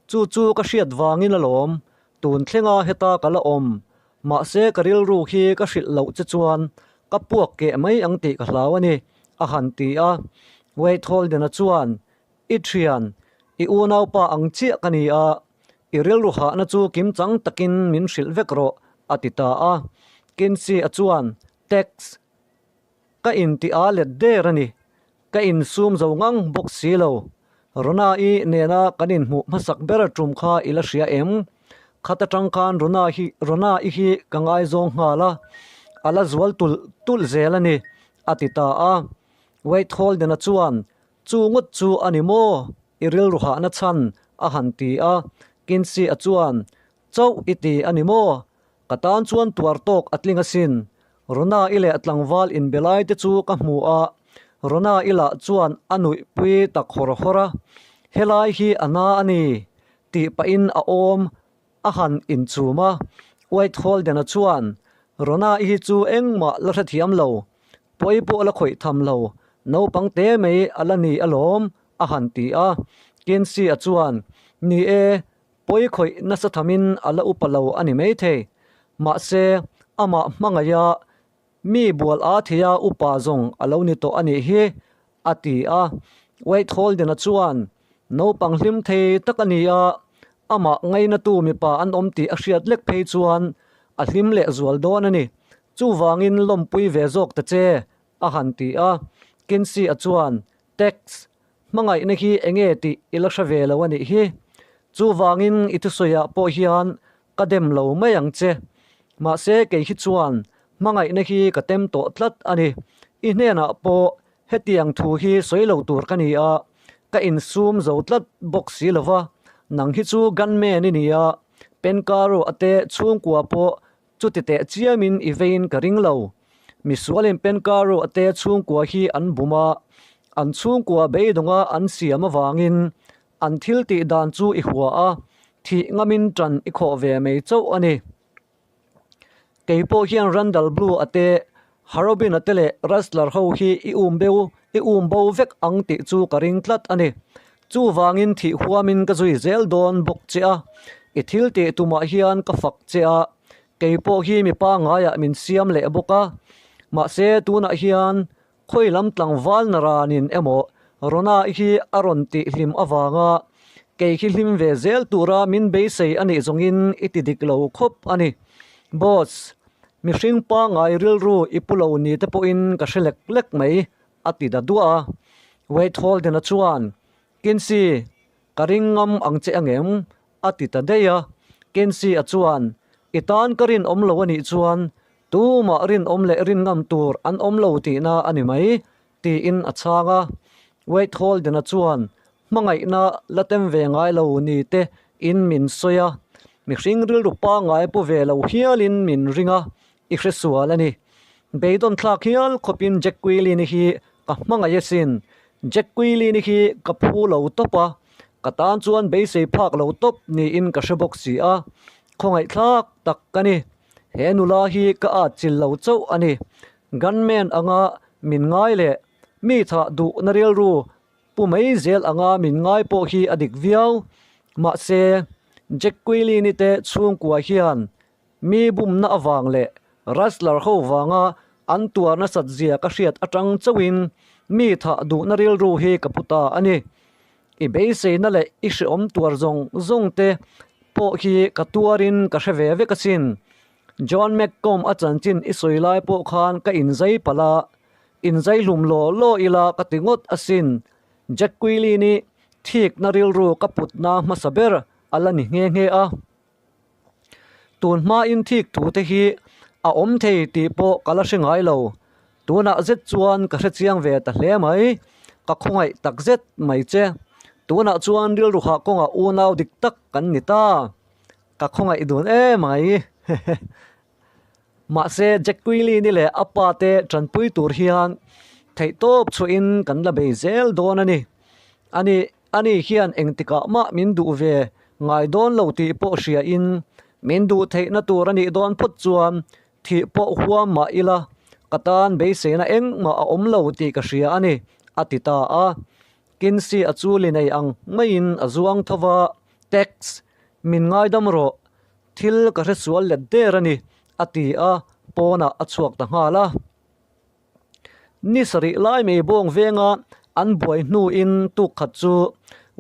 Chu chu ka hriat vangin alawm, tun thlenga heta ka la awm. Mahse ka rilru hi ka hrilh loh che chuan ka puak keh mai ang tih ka hlau a ni, a han ti a. Wade Holden-a chuan, I thian, i unaupa ang chiah ka ni a, i rilru hahna chu kimchang takin min hrilh vek rawh, a ti ta a. Kinsey-a chuan, Tex, ka intih a let der a ni. Ka insum zo ngang bawk si lo. Rona-i nena kan inhmuh hmasak ber tum kha i la hria em? Khat atang khan Rona hi Rona-i hi ka ngaizawng nghal a, a la zual tulh tulh zel a ni, a ti ta a. Wade Holden-a chuan, Chu ngawt chu a ni maw? I rilru hahna chhan, a han ti a. Kinsey-a chuan, Chauh i ti a ni maw? Ka tan chuan tuar tawk a tling asin. Rona-i leh tlangval inbe lai te chu ka hmu a, Rona-i lah chuan a nuihpui tak hawr hawr a, Helai hi a na a ni, tih pahin a awm a han inchum a. White Holden-a chuan, Rona-i hi chu engmah la hrethiam lo, pawi pawh la khawih tham lo, naupang te mai a la ni alawm, a han ti a. Kinsey-a chuan, Ni e, Pawi khawih nasa thamin a la upa lo a ni maithei. Mahse, amah hmangaih a, mi bual a theia upa zawng a lo ni tawh a nih hi, a ti a. White Holden-a chuan, Naupang hlim thei tak a ni a, amah ngainatu mipa an awm tih a hriat lek phei chuan a hlim leh zual dawn a ni. Chuvangin lawmpui ve zawk ta che, a han ti a. Kinsey-a chuan, Tex, Hmangaihna hi enge tih i la hre ve lo a nih hi. Chuvangin i thusawiah pawh hian ka dem lo mai ang che. Mahse kei hi chuan hmangaihna hi ka tem tawh tlat a ni. I hnenah pawh hetiang thu hi sawi lo tur ka ni a, ka insum zo tlat bawk si lo va. Nang hi chu gunman i ni a, Penkaro a te chhungkua pawh Chuti teh chiamin i veiin ka ring lo. Misualin Penkaro a te chhungkua hi an bum a, an chhungkua beidawnga an siam avangin an thil tih dan chu i hua a, thih ngamin ṭan i khawh ve mai chauh a ni. Kei pawh hian Randall Blue a te, Harobin a te leh Rustler ho hi i um beu, i um bo vek ang tih chu ka ring tlat a ni. Chuvangin thih huamin ka zui zel dawn bawk che a, i thil tih tumah hian ka fak che a, kei pawh hi mi pangaiah min siam leh bawk a. Mahse tunah hian khawi lam tlangval naranin emaw Rona hi a rawn tih hlim avanga kei hi hlim ve zel tura min beisei a nih zawngin i ti dik lo khawp a ni. Boss, mihring pangai rilru i pu lo ni te pawhin ka hre lek lek mai. A ti da duah a. Wade Holden-a chuan, Kinsey, ka ring ngam ang che angem? a ti ta daih a. Kinsey-a chuan, I tan ka rinawm lo a nih chuan tumah rinawm leh rin ngam tur an awm lo tihna a ni mai, tiin a chhang a. Wade Holden-a chuan, Hmangaihna la tem ve ngai lo ni te in min sawi a, mihring rilru pangngai pu ve lo hialin min ring a, I hre sual a ni. Beidawn thlak hial khawpin Jack Quilin-i hi ka hmangaih asin. Jack Quilin-i hi ka phu lo tawp a, ka tan chuan beisei phak lo tawp niin ka hre bawk si a. Khawngaihthlak tak ka ni. He nula hi ka at chil lo chauh a ni. Gunman anga min ngai leh mi thah duhna rilru pu mai zel anga min ngai pawh hi a dik viau. Mahse, Jack Quilin-i te chhungkua hian Mi bumna avang leh Rustler ho vanga an tuar nasat zia ka hriat atang chauhin mi thah duhna rilru hi ka pu ta a ni. I beiseina leh i hreawm tuar zawng zawng te pawh hi ka tuarin ka hre ve vek asin. John McComb a chanchin i sawi lai pawh khan ka inzai palh a, inzai hlum law law ila ka ti ngawt asin. Jack Quilin-i thikna rilru ka putna hmasa ber a la ni nghe nghe a. Tun hmain thik thu te hi a awm thei tih pawh ka la hre ngai lo. Tunah zet chuan ka hre chiang ve ta hle mai. Ka khawngaih tak zet mai che. Tunah chuan rilru hah kawngah unau dik tak kan ni ta. Ka khawngaih dun em mai. Mahse Jack Quilin-i leh a pa te tanpui tur hian theihtawp chhuahin kan la bei zel dawn a ni. Ani ani hian engtikah mah min duh ve ngai dawn lo tih pawh hriain min duh theihna tur a nih dawn phawt chuan thih pawh huam mah ila ka tan beiseina engmah a awm lo tih ka hria a ni, a ti ta a. Kinsey a chu li nei ang maiin a zuang tho va, Tex, min ngaidam rawh. Thil ka hre sual let der a ni, a ti a, pawnah a chhuak ta nghal a. Ni sarih lai mai bawng venga an buai hnuin tuk khat chu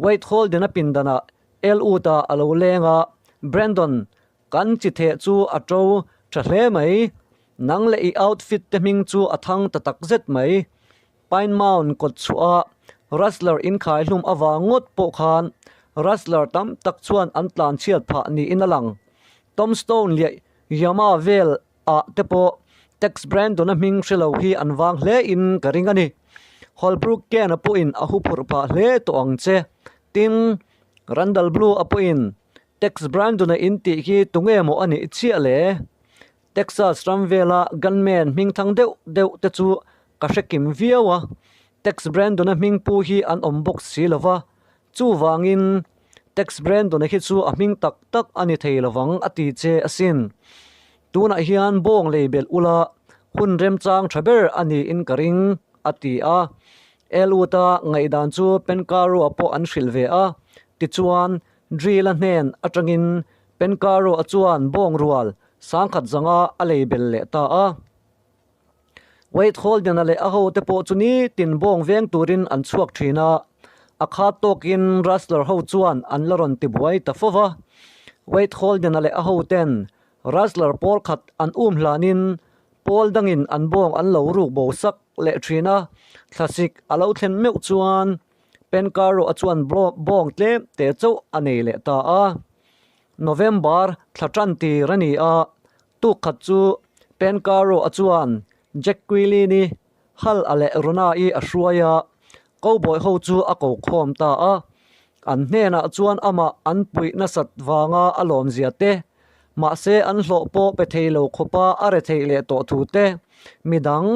Wade Holden-a pindanah Elwood-a a lo leng a, Brandon, kan chi theh chu a to tha hle mai. Nang leh i outfit te hming chu a thang ta tak zet mai. Pine Mound kawt chhuah a Rustler inkhai hlum avang ngawt pawh khan Rustler tam tak chuan an tlan chhiat phah niin a lang. Tombstone leh Yama vel ah te pawh Tex Brandon-a hming hre lo hi an vang hle in ka ring a ni. Holbrook Ken-a pawhin a huphurh phah hle tawh ang che. Tin, Randall Blue-a pawhin Tex Brandon-a in tih hi tunge maw a nih chiah le? Texas ram vela gunman hmingthang deuh deuh te chu ka hre kim viau a, Tex Brandon-a hming pu hi an awm bawk si lo va, chuvangin Tex Brandon-a hi chu a hming tak tak a ni thei lovang a ti che asin. Tunah hian bawng lei belh ula hun remchang tha ber a niin ka ring, a ti a. Elwood-a ngaihdan chu Pencaro-a pawh an hrilh ve a, tichuan Drill-a hnen atangin Pencaro-a chuan bawng rual sangkhat zanga a lei belh leh ta a. Wade Holden-a leh a hote pawh chu nitin bawng veng turin an chhuak thin a, a khat tawkin Rustler ho chuan an la rawn ti buai ta fo va. Wade Holden-a leh a hoten Rustler pawl khat an um hlanin pawl dangin an bawng an lo ruk bo sak leh thin a, thlasik a lo thlen meuh chuan Pencaro-a chuan bawng tlem te chauh a nei leh ta a. November thla tan tir a ni a, Tuk khat chu Pencaro-a chuan Jack Quilini, Hal-a leh Rona-i a hruai a, cowboy ho chu a ko khawm ta a. An hnenah chuan amah an puih nasat vanga a lawmzia te, mahse an hlawh pawh pe thei lo khawpa a re theih leh tawh thu te, midang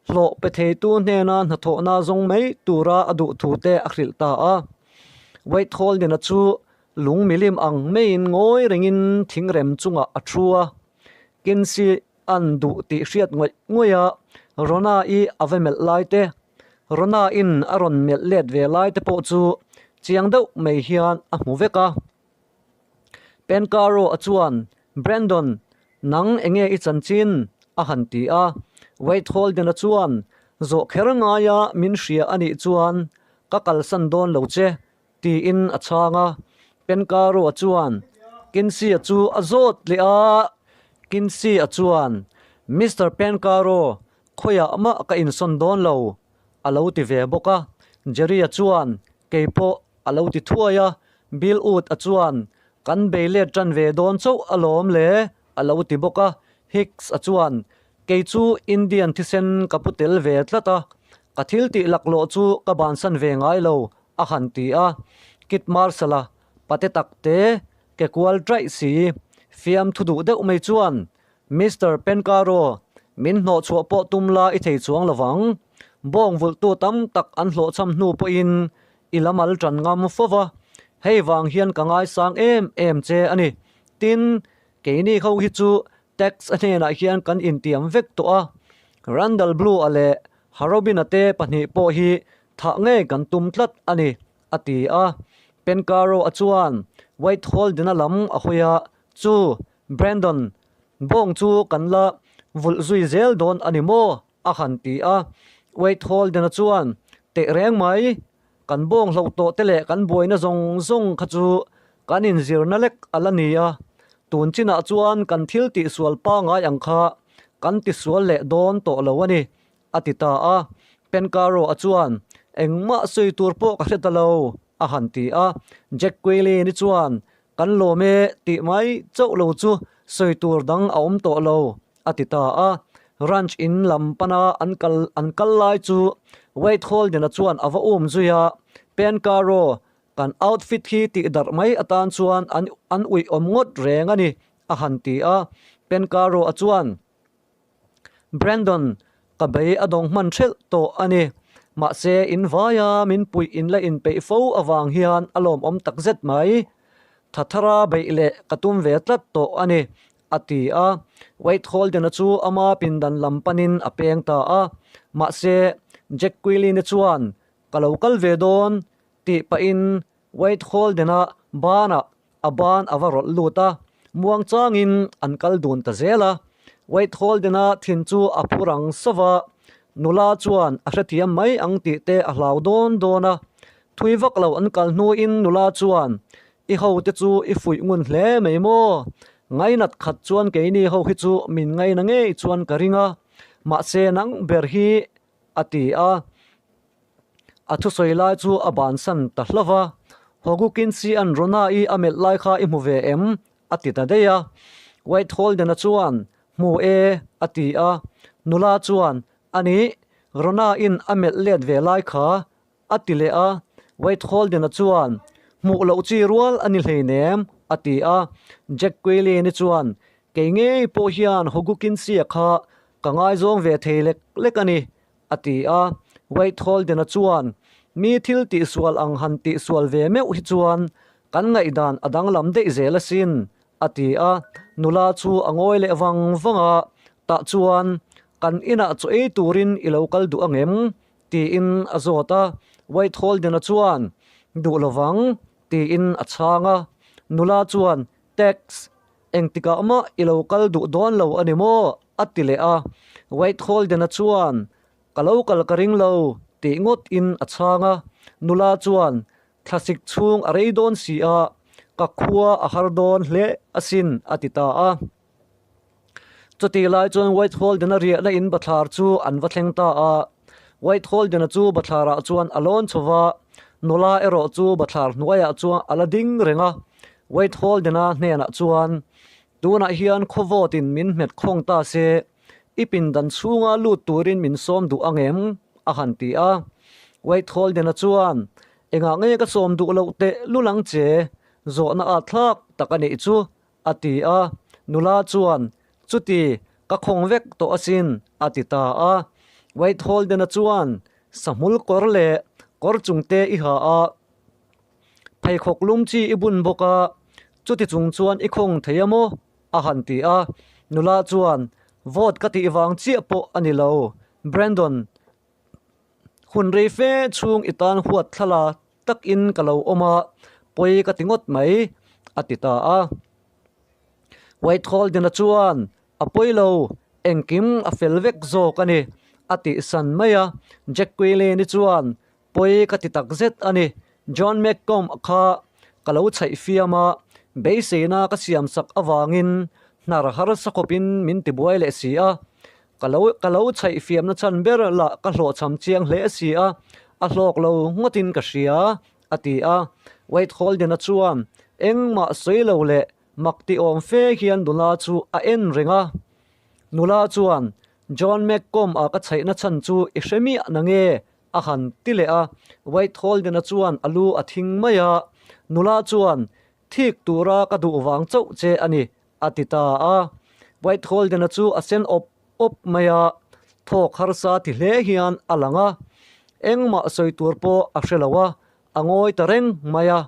hlawh pe theitu hnena hnathawhna zawng mai tura a duh thu te a hrilh ta a. Wade Holden-a chu Lung milim ang maiin ngawi rengin thingrem chungah a thu a, Kinsey an duh tih hriat ngawih ngawih a, Rona-i a va melh lai te, Rona-in a rawn melh let ve lai te pawh chu chiang deuh mai hian a hmu vek a. Pencaro-a chuan, Brandon, nang enge i chanchin? a han ti a. Wade Holden-a chuan, Zawh kher ngaia min hria a nih chuan ka kalsan dawn lo che, Tiin a chhang a, Pencaro-a chuan Kinsey-a chu a zawt leh a, Kinsey-a chuan, Mister Pencaro, khawiah mah ka insawn dawn lo, a lo ti ve bawk a. Jerry-a chuan, Kei pawh, a lo ti thuai a. Bill Wood-a chuan, Kan bei let tan ve dawn chauh alawm le, a lo ti bawk a. Hicks-a chuan, Kei chu Indian thisen ka pu tel ve tlat a, ka thil tih laklawh chu ka bansan ve ngai lo, a han ti a. Kit Marshall-a pate tak te ke kual ṭaih si, fiam thu duh deuh mai chuan, Mister Pencaro, min hnawh chhuah pawh tum la i thei chuang lo vang. Bawng vulhtu tam tak an hlawhchham hnu pawhin i la mal ṭan ngam fo va, hei vang hian ka ngaisang em em che a ni. Tin, keini ho hi chu tax a hnenah hian kan intiam vek tawh a, Randall Blue-a leh Harobin-a te pahnih pawh hi Thah ngei kan tum tlat a ni, a ti a. Pencaro-a chuan White Holden-a lam a hawi a, Chu, Brandon, bawng chu kan la vulh zui zel dawn a ni maw? a han ti a. White Holden-a chuan, Teh reng mai, kan bawng hloh tawh te leh kan buaina zawng zawng kha chu kan inzirna lek a la ni a, tun chinah chuan kan thil tihsual pangngai ang kha kan tisual leh dawn tawh lo a ni, A ti ta a. Pencaro-a chuan, Engmah sawi tur pawh ka hre ta lo, a han ti a. Jack Quayle-ni chuan, Kan lawm e tih mai chauh lo chu sawi tur dang a awm tawh lo, a ti ta a. Ranch in lam pana an kal an kal lai chu Wade Holden-a chuan a va um zui a, Pencaro, kan outfit hi tih darh mai atan chuan an an uih awm ngawt reng a ni, a han ti a. Pencaro-a chuan. Brandon, ka bei a dawng hman hrelh tawh a ni. Mahse, in vaia min puih in la inpeih fo avang hian a lawmawm tak zet mai. Tha thara beih leh ka tum ve tlat tawh a ni, a ti a. Wade Holden-a chu ama pindan lam panin a peng ta a. Mahse, Jack Quilin-a chuan, Ka lo kal ve dawn, tih pahin Wade Holden-a banah a ban a va rawlh lut a, muang changin an kal dun ta zel a. Wade Holden-a thin chu a phu rang sauh va, nula chuan a hrethiam mai ang tih te a hlau dawn dawn a. Thui vak lo an kal hnuin nula chuan, I hote chu i fuih ngun hle mai maw? Ngainat khat chuan keini ho hi chu min ngaina ngei chuan ka ring a, mahse nang ber hi a ti a. A thusawi lai chu a bansan ta hlauh va, Hogukinsi-a'n Rona-i a melh lai kha i hmu ve em? a ti ta daih a. White Holden-a chuan, Hmu e, a ti a. Nula chuan, A nih, Rona-in a melh let ve lai kha, a ti leh a. White Holden-a chuan, Hmuh loh chi rual a ni hleinem, a ti a. Jack Quillian-i chuan, Kei ngei pawh hian Hogukinsia kha ka ngaizawng ve thei lek lek a ni, a ti a. White Holden-a chuan, Mi thil tihsual ang han tihsual ve meuh hi chuan kan ngaihdan a danglam daih zel asin, a ti a. Nula chu a ngawi leh vang vang a, tah chuan, Kan inah chaw ei turin i lo kal duh ang em? tiin a zawt a. White Holden-a chuan, Duh lovang, tiin a chhang a. Nula chuan, Tex, engtikah mah i lo kal duh dawn lo a ni maw? a ti leh a. White Holden-a chuan, Ka lo kal ka ring lo, tih ngawt in a chhang a. Nula chuan, Thlasik chhung a rei dawn si a, ka khua a har dawn hle asin, a ti ta a. Chutih lai chuan White Holden-a riahna in bathlar chu an va thleng ta a. White Holden-a chu bathlarah chuan a lawn chho va, nula erawh chu bathlar hnuaiah chuan a la ding reng a. White Holden-a hnenah chuan, Tunah hian khawvawtin min hmet khawng ta se, i pindan chhunga lut turin min sawm duh ang em? a han ti a. White Holden-a chuan, Engah nge ka sawm duh loh teh lul ang che? Zawhna at thlak tak a nih chu, A ti a, nula chuan, Chuti, ka khawng vek tawh asin, a ti ta a. White Holden-a chuan, Sahmul kawr leh kawr chungte i ha a, pheikhawk lum chi i bun bawk a, chuti chung chuan i khawng thei a maw? a han ti a. Nula chuan, Vote ka tih vang chiah pawh a ni lo, Brandon, Hun rei fe chhung i tan huat thlala takin ka lo awm a, pawi ka ti ngawt mai, a ti ta a. White Holden-a chuan, A pawi lo, engkim a fel vek zawk a ni, a tih san mai a. Jack Quillen-i chuan, Pawi ka ti tak zet a ni, John McComb kha ka lo chhaih fiam a, beiseina ka siam sak avangin hnar harsa khawpin min tibuai leh si a. Ka lo ka lo chhaih fiamna chhan ber lah ka hlawhchham chiang hle si a, a hlawk lo ngawtin ka hria, a ti a. White Holden-a chuan engmah sawi lo leh mak ti awm fe hian nula chu a en reng a. Nula chuan, John McComb-a ka chhaihna chhan chu i hre miah na nge? a han ti leh a. White Holden-a chuan a lu a thing mai a. Nula chuan, Thik tura ka duh vang chauh che a ni, a ti ta a. White Holden-a chu a sen awp awp mai a, thawk harsa ti hle hian a lang a. Engmah sawi tur pawh a hre lo a, a ngawi ta reng mai a.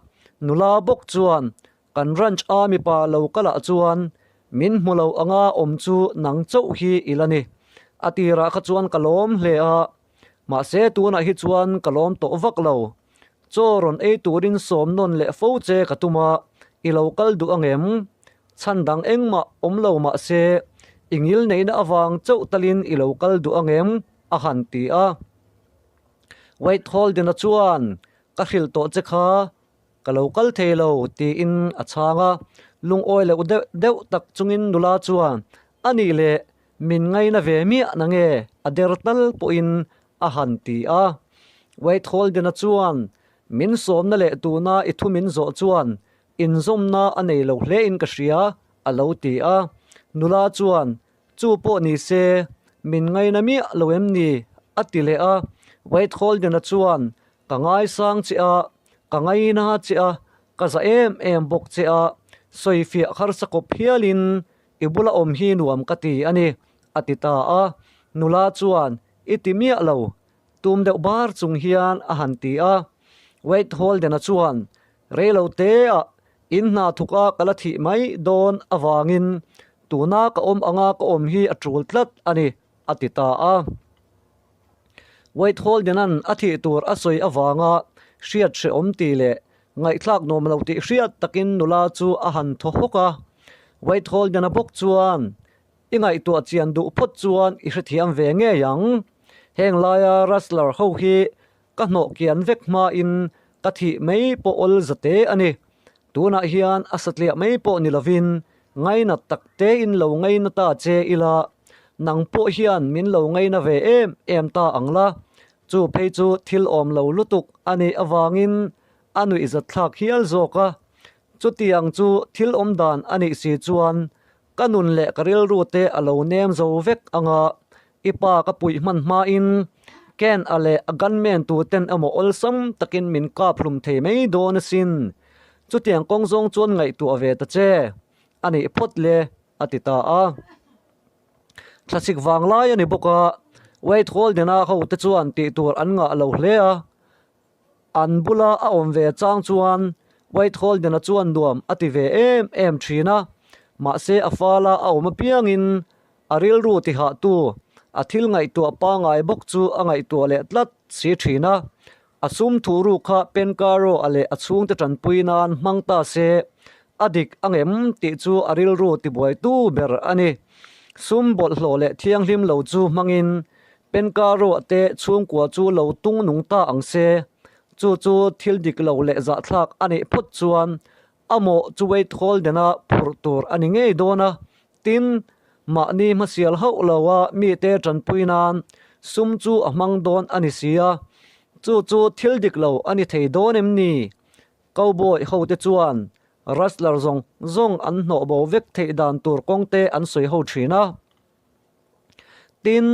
Nula bawk chuan, Kan ranch a mipa lo kalah chuan min hmu lo anga awm chu nang chauh hi i la ni. A tirah kha chuan ka lawm hle a, mahse tunah hi chuan ka lawm tawh vak lo. Chaw rawn ei turin sawm nawn leh fo che ka tum a, i lo kal duh angem? Chhan dang engmah awm lo mahse i ngil neihna avang chauh talin i lo kal duh angem? a han ti a. White Holden-a chuan, Ka hrilh tawh che kha, ka lo kal thei lo, tiin a chhang a. Lungawi loh deuh deuh tak chungin nula chuan, A nih leh, min ngaina ve miah na nge? a der tal pawhin a han ti a. White Holden-a chuan, Min sawmna leh tuna i thu min zawh chuan inzawmna a nei lo hlein ka hria, a lo ti a. Nula chuan, Chu pawh ni se, min ngaina miah lo em ni? a ti leh a. White Holden-a chuan, Ka ngaisang che a, ka ngaina che a, ka za em em bawk che a, sawifiah harsa kawp hialin i bula awm hi nuam ka ti a ni, a ti ta a. Nula chuan, I ti miah lo, tum deuh bar chung hian a han ti a. White Holden-a chuan, Reilo teah in hna thuka ka la thih mai dawn avangin tuna ka awm anga ka awm hi a tul tlat a ni, a ti ta a. White Holden-a'n a thih tur a sawi avanga hriat hrehawm tih leh ngaihthlak nuam lo tih hriat takin nula chu a han thaw hawk a. White Holden-a bawk chuan, I ngaihtuah chian duh phawt chuan i hrethiam ve ngei ang. Heng laia Rustler ho hi ka hnawh kian vek hmain ka thih mai pawh awl zate a ni. Tunah hian a satliah mai pawh ni lovin ngainat tak tein lo ngaina ta che ila, nang pawh hian min lo ngaina ve em em ta ang la. Chu phei chu thil awm lo lutuk a nih avangin a nuihzatthlak hial zawk a. Chutiang chu thil awm dan a nih si chuan Ka nun leh ka rilru te a lo nem zo vek ang a, i pa ka puih hman hmain Ken a leh a gunman tu ten emaw awlsam takin min kap hlum thei mai dawn asin. Chutiang kawng zawng chuan ngaihtuah ve ta che. A nih phawt le. a ti ta a. Thlasik vang lai a ni bawk a, Wade Holden-a hote chuan tih tur an ngah lo hle a. An bula a awm ve chang chuan Wade Holden-a chuan nuam a ti ve em em thin a, mahse a fala a awm apiangin a rilru tihahtu a thil ngaihtuah pangai bawk chu a ngaihtuah leh tlat si thin a. A sum thu ruk kha Penkaro a leh a chhungte tanpui nan hmang ta se a dik ang em tih chu a rilru tibuaitu ber a ni. Sum bawlhhlawh leh thianghlim lo chu hmangin Penkaro a te chhungkua chu lo tung nung ta ang se, chu chu thil dik lo leh zahthlak a nih phawt chuan a mawh chu Wade Holden-a phurh tur a ni ngei dawn a. Tin, mahni hmasial hauh lo a mite tanpui nan sum chu a hmang dawn a ni si a, chu chu thil dik lo a ni thei dawn em ni? Cowboy hote chuan Rustler zawng zawng an hnawh bo vek theih dan tur kawngte an sawi ho thin a. Tin,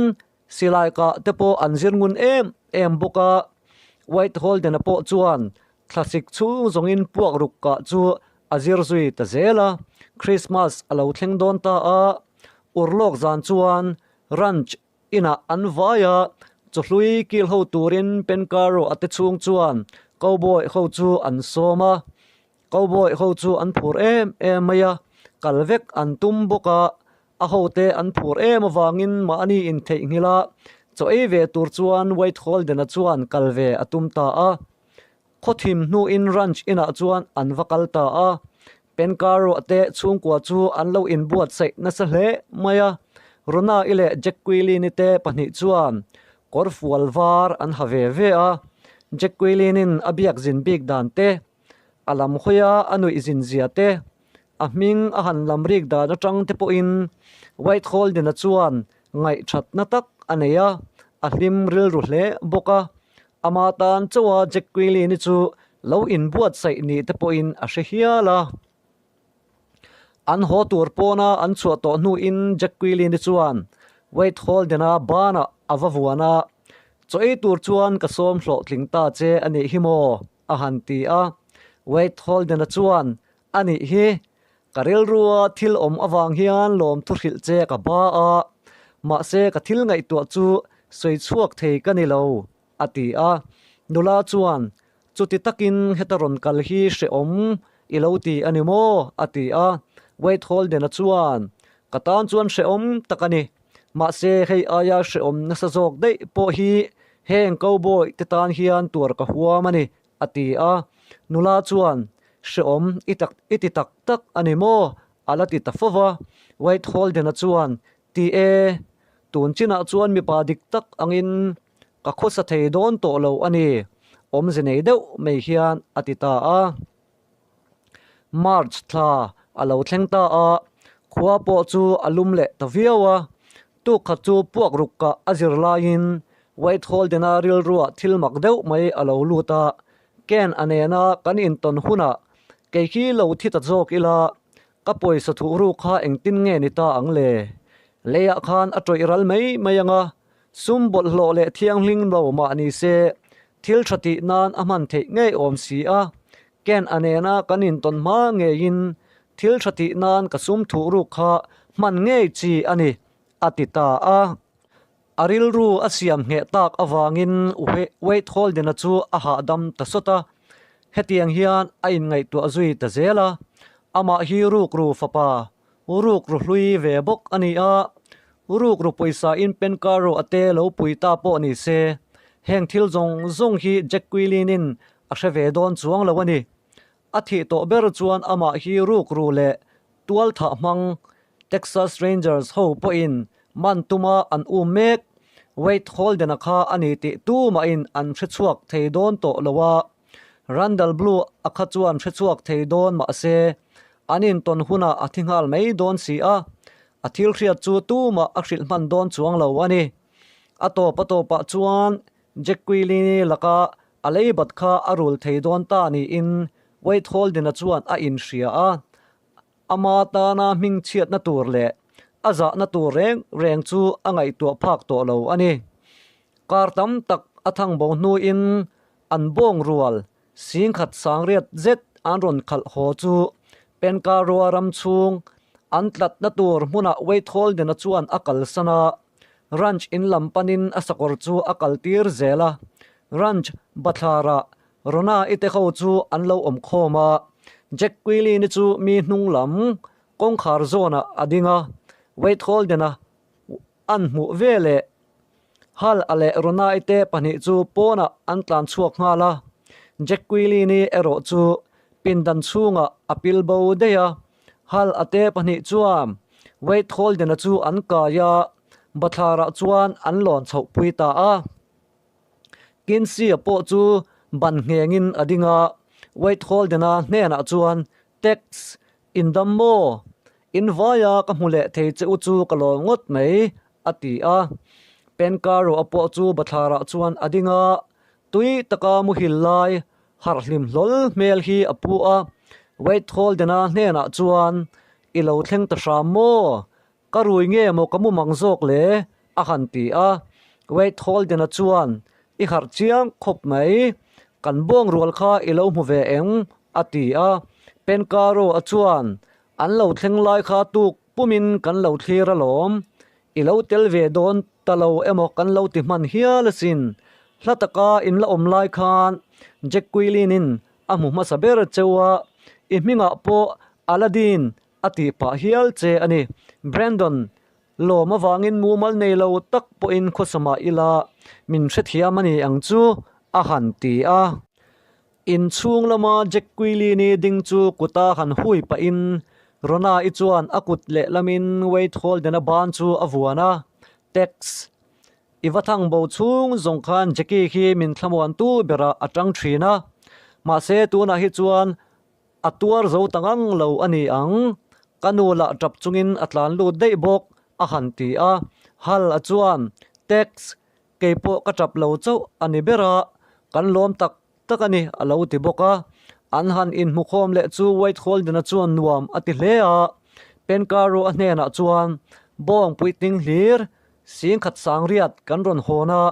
silai kah te pawh an zir ngun em em bawk a, White Holden-a pawh chuan thlasik chhung zawngin puak ruk kah chu a zir zui ta zel a. Christmas a lo thleng dawn ta a, urlawk zan chuan ranch inah an vai a, chawhlui kil ho turin Penkaro a te chhung chuan cowboy ho chu an sawm a. Cowboy ho chu an phur em em mai a, kal vek an tum bawk a, A hote an phur em avangin mahni intheihnghilh a, chaw ei ve tur chuan Wade Holden-a chuan kal ve a tum ta a. Khawthim hnuin ranch inah chuan an va kal ta a. Pencarrow-a te chhungkua chu an lo inbuatsaih nasa hle mai a. Rona-i leh Jacqueline-i te pahnih chuan kawrfual var an ha ve ve a. Jacqueline-in a biak zin bik dan te, a lam hawia a nuih zin zia te, A hming a han lam rik dan atang te pawhin White Holden-a chuan ngaihthatna tak a nei a, a hlim rilru hle bawk a. Ama tan chauha Jack Quilin-i chu lo inbuatsaih ni te pawhin a hre hial a. An haw tur pawna an chhuah tawh hnuin Jack Quilin-i chuan White Holden-a banah a va vuan a, Chaw ei tur chuan ka sawm hlawhtling ta che a nih hi maw? a han ti a. Wade Holden-a chuan, A nih hi, ka rilrua thil awm avang hian lawmthu hrilh che ka ba a, mahse ka thil ngaihtuah chu sawi chhuak thei ka ni lo, a ti a. Nula chuan, Chuti takin heta rawn kal hi hrehawm i lo ti a ni maw? a ti a. Wade Holden-a chuan, Ka tan chuan hrehawm tak a ni. Mahse hei aia hrehawm nasa zawk daih pawh hi heng cowboy te tan hian tuar ka huam a ni, a ti a. Nula chuan, Hrehawm i tak i ti tak tak a ni maw? a la ti ta fo va. White Holden-a chuan, Ti e, tun chinah chuan mipa dik tak angin ka khawsa thei dawn tawh lo a ni, awmze nei deuh mai hian a ti ta a. March thla a lo thleng ta a, khua pawh chu a lum leh ta viau a. Tuk khat chu puak ruk kah a zir laiin White Holden-a rilruah thil mak deuh mai a lo lut a, Ken a nena kan intawn hunah kei khi lo thi ta zawk ila, ka pawisa thuh ruk kha engtin nge ni ta ang le? Leiah khan a tawih ral mai mai ang a, sum bawlhhlawh leh thianghlim lo mah ni se, thil tha tih nan a hman theih ngei awm si a, Ken a nena kan intawn hma ngeiin thil tha tih nan ka sum thuh ruk kha hman ngei chi a ni, a ti ta a. A rilru a siam ngheh tak avangin Wade Holden-a chu a hahdam ta sawt a, hetiang hian a inngaihtuah zui ta zel a, amah hi rukru fapa, rukru hlui ve bawk a ni a, rukru pawisa in Penkaro a te lo pui ta pawh ni se, heng thil zawng zawng hi Jack Quilin-in a hre ve dawn chuang lo a ni. A thih tawh ber chuan amah hi rukru leh tual thah hmang Texas Rangers ho pawhin man tuma an um mek. Wade Holden-a kha a ni tih tumahin an hre chhuak thei dawn tawh lo a, Randall Blue a kha chuan hre chhuak thei dawn mah se an intawn hunah a thi nghal mai dawn si a, a thil hriat chu tumah a hrilh hman dawn chuang lo a ni. A tawp a tawpah chuan Jack Quilini laka A leibat kha a rul thei dawn ta niin Wade Holden-a chuan a inhria a, ama tana hmingchhiatna tur leh a zahna tur reng reng chu a ngaihtuah phak tawh lo a ni. Kar tam tak a thang bo hnuin an bawng rual singkhat sangriat zet an rawn khalh haw chu Penkarua ram chhung. An tlatna tur hmunah Wade Holden-a chuan a kalsan a, Ranch in lam panin a sakawr chu a kaltir zel a. Ranch bathlarah Rona-i te ho chu an lo awm khawm a, Jack Quilin-i chu mi hnung lam kawngkhar zawnah a ding a, Wade Holden-a an hmuh veleh Hal-a leh Rona-i te pahnih chu pawnah an tlan chhuak nghal a, Jack Quilin-i erawh chu pindan chhungah a pil bo daih a, Hal-a te pahnih chuan Wade Holden-a chu an kai a, bathlarah chuan an lawn chhoh pui ta a. Kinsey-a pawh chu ban nghengin a ding a, Wade Holden-a hnenah chuan, Tex, in dam maw? In vaia ka hmu leh thei che u chu ka lawm ngawt mai, a ti a. Penkaro-a pawh chu bathlarah chuan a ding a, tui taka muhil lai harh hlim hlawl hmel hi a pu a. Wade Holden-a hnenah chuan, I lo thleng ta hram maw? Ka rui nge maw ka mu mang zawk le? a han ti a. Wade Holden-a chuan, I harh chiang khawp mai. Kan bawng rual kha i lo hmu ve eng? a ti a. Penkaro-a chuan, An lo thleng lai kha tuk pumin kan lo thlir alawm. I lo tel ve dawn ta lo emaw kan lo ti hman hial asin. Hla taka in la awm lai khan Jack Quilin-in a hmu hmasa ber cheu a, i hmingah pawh Aladdin a tih pah hial che a ni. Brandon, lawm avangin mumal nei lo tak pawhin khawsamah ila min hrethiam a ni ang chu, a han ti a. Inchhung lama Jack Quilini ding chu kuta han hui pahin Rona-i chuan a kut lehlamin Wade Holden-a ban chu a vuan a, Tex, i va thang bo chhung zawng khan Jackie hi min thlamuantu berah a tang thin a, mahse tunah hi chuan A tuar zo ta ngang lo a ni ang, ka nu lah tap chungin a tlan lut daih bawk, a han ti a. Hal a chuan, Tex, kei pawh ka tap lo chauh a ni ber a, kan lawm tak tak a ni, a lo ti bawk a. An han inhmukhawm leh chu White Holden-a chuan nuam a ti hle a. Penkaru a hnenah chuan, Bawng puitling hlir, singkhat sangriat kan rawn hawn a,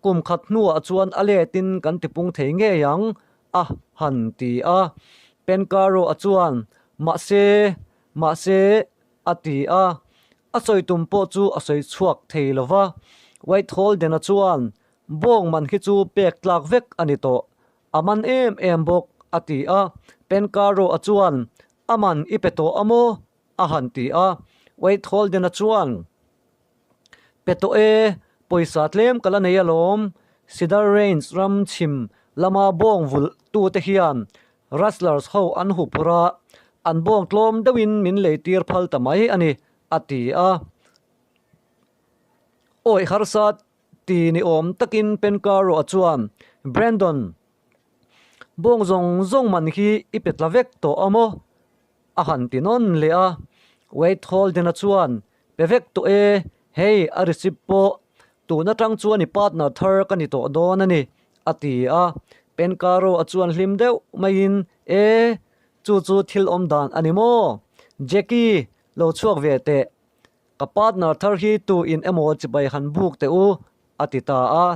Kum khat hnuah chuan a letin kan tipung thei ngei ang, a han ti a. Penkaro-a chuan, Mahse, mahse, a ti a. A sawi tum pawh chu a sawi chhuak thei lo va. White Holden-a chuan, Bawng man khi chu pek tlak vek a ni tawh. A man em em bawk, a ti a. Penkaro-a chuan, A man i pe tawh a maw? a han ti a. White Holden-a chuan, Pe tawh e, pawisa tlem ka la nei alawm. Cedar Range ram chhim lama bawng vulh tute hian Rustlers ho an hu phur a, an bawng tlawm deuhin min lei tir phal ta mai a ni, a ti a. Awi harsa ti ni awm takin Penkaro-a chuan, Brandon, bawng zawng zawng man hi i pe tla vek tawh a maw? A han ti nawn leh a, Wade Holden-a chuan, Pe vek tawh e, hei a receipt pawh tun atang chuan i partner thar ka ni tawh dawn a ni, a ti a. Penkaro-a chuan hlim deuh maiin, E, chu chu thil awm dan a ni maw? Jackie, lo chhuak ve teh. Ka partner thar hi tu in emaw chibai han buk teh u, a ti ta a.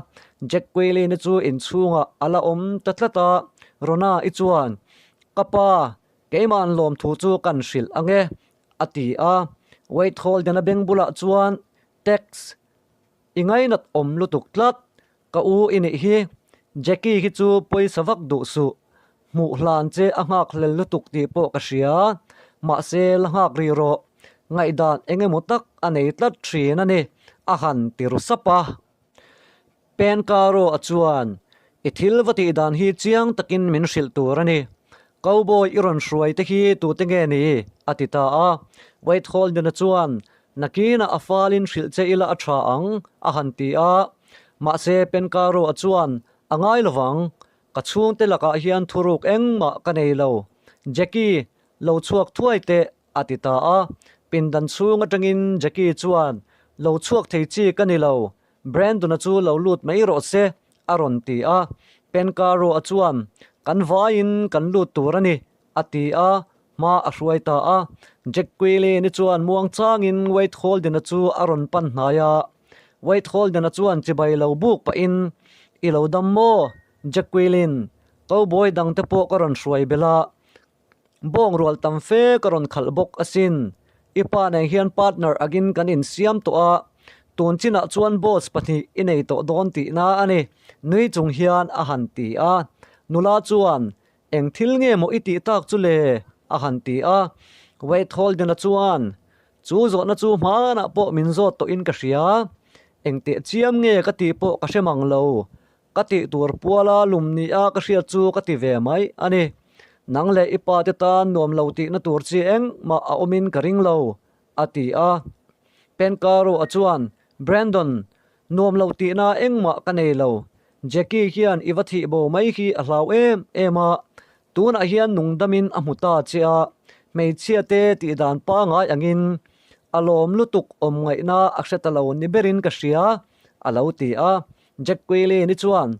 Jack Quayle-i chu inchhungah a la awm ta tlat a, Rona-i chuan, Ka pa, Keima'n lawmthu chu kan hrilh ang e, a ti a. Wade Holden-a beng bulah chuan, Tex, i ngainat awm lutuk tlat, ka u i nih hi. Jackie hi chu pawisa vak duh suh, hmuh hlan che a nghak hlel lutuk tih pawh ka hria. Mahse, la nghak rih rawh, ngaihdan eng emaw tak a nei tlat thin a ni, a han ti ru sap a. Penkaro-a chuan, I thil va tih dan hi chiang takin min hrilh tur a ni. Cowboy i rawn hruai te hi tute nge ni? a ti ta a. Wade Holden-a chuan, Nakinah a falin hrilh che ila a tha ang, a han ti a. Mahse, Penkaro-a chuan, A ngai lovang. Ka chhungte lakah hian thuruk engmah ka nei lo. Jackie, lo chhuak thuai teh, a ti ta a. Pindan chhung atangin Jackie chuan, Lo chhuak thei chi ka ni lo. Brandon-a chu lo lut mai rawh se, a rawn ti a. Penkaro-a chuan, Kan vaiin kan lut tur a ni, a ti a, hma a hruai ta a. Jack Quillen-i chuan muang changin Wade Holden-a chu a rawn pan hnai a. Wade Holden-a chuan chibai lo buk pahin, I lo dam maw, Jack Quillen? Cowboy dangte pawh ka rawn hruai belh a. Bawng rual tam fe ka rawn khalh bawk asin. I pa nen hian partner angin kan insiam tawh a, tun chinah chuan boss pahnih i nei tawh dawn tihna a ni, nui chung hian a han ti a. Nula chuan, Eng thil nge maw i tih tak chu le? a han ti a. Wade Holden-a chuan, Chu zawhna chu hmanah pawh min zawt tawhin ka hria. Engteh chiam nge ka tih pawh ka hre mang lo. Ka tih tur puala lum nia ka hriat chu ka ti ve mai a ni. Nang leh i pa te tan nuam lo tihna tur chi engmah a awmin ka ring lo, a ti a. Penkaro-a chuan, Brandon, nuam lo tihna engmah ka nei lo. Jackie hian i va thih bo mai hi a hlau em em a, tunah hian nungdamin a hmu ta che a, hmeichhia te tih dan pangai angin a lawm lutuk awm ngaihna a hre ta lo ni berin ka hria, a lo ti a. Jack Quillen-i chuan,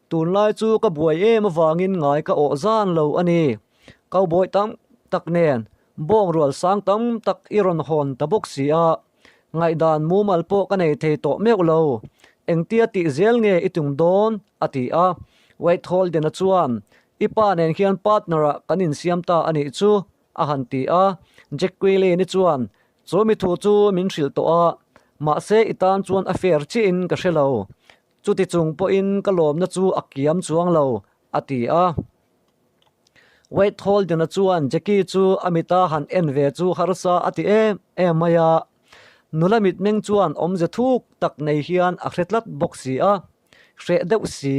Tunlai chu ka buai em avangin ngai ka awh zan lo a ni. Cowboy tam tak nen bawng rual sang tam tak i rawn hawn ta bawk si a, ngaihdan mumal pawh ka nei thei tawh meuh lo. Engtia tih zel nge i tum dawn? a ti a. Wade Holden-a chuan, I pa nen hian partner-ah kan insiam ta a nih chu, a han ti a. Jack Quillen-i chuan, Chu mi thu chu min hrilh tawh a, mahse i tan chuan a fair chiahin ka hre lo. Chuti chung pawhin ka lawmna chu a kiam chuang lo, a ti a. Wade Holden-a chuan Jackie chu a mita han en ve chu harsa a ti em em mai a. Nula mitmeng chuan awmze thuk tak nei hian a hre tlat bawk si a, hreh deuh si,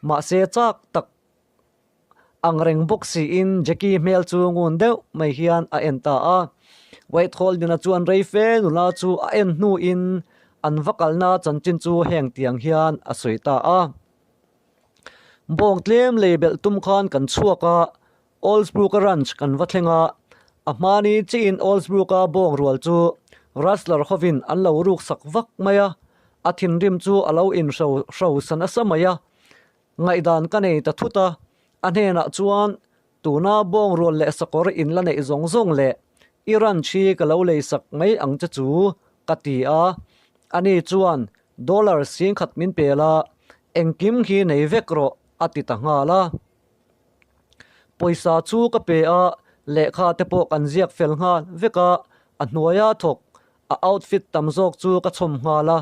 mahse chak tak Ang reng bawk siin Jackie hmel chu ngun deuh mai hian a en ta a. Wade Holden-a chuan rei fe nula chu a en hnuin an va kalna chanchin chu heng tiang hian a sawi ta a. Bawng tlem lei belh tum khan kan chhuak a, Oldsbrook-a ranch kan va thleng a. A hmani chiin Oldsbrook-a bawng rual chu Rustler hovin an lo ruksak vak mai a, a thinrim chu a lo inhro hrosa nasa mai a. Ngaihdan ka nei ta thut a, a hnenah chuan tuna bawngrual leh sakawr in la neih zawng zawng leh i ranch hi ka lo lei sak mai ang che chu ka ti a, ani chuan dollar singkhat min pel a, engkim hi nei vek rawh a ti ta nghal a. Pawisa chu ka pe a, lehkha te pawh kan ziak fel nghal vek a, a hnuaia thawk A outfit tam zawk chu ka chhawm nghal a,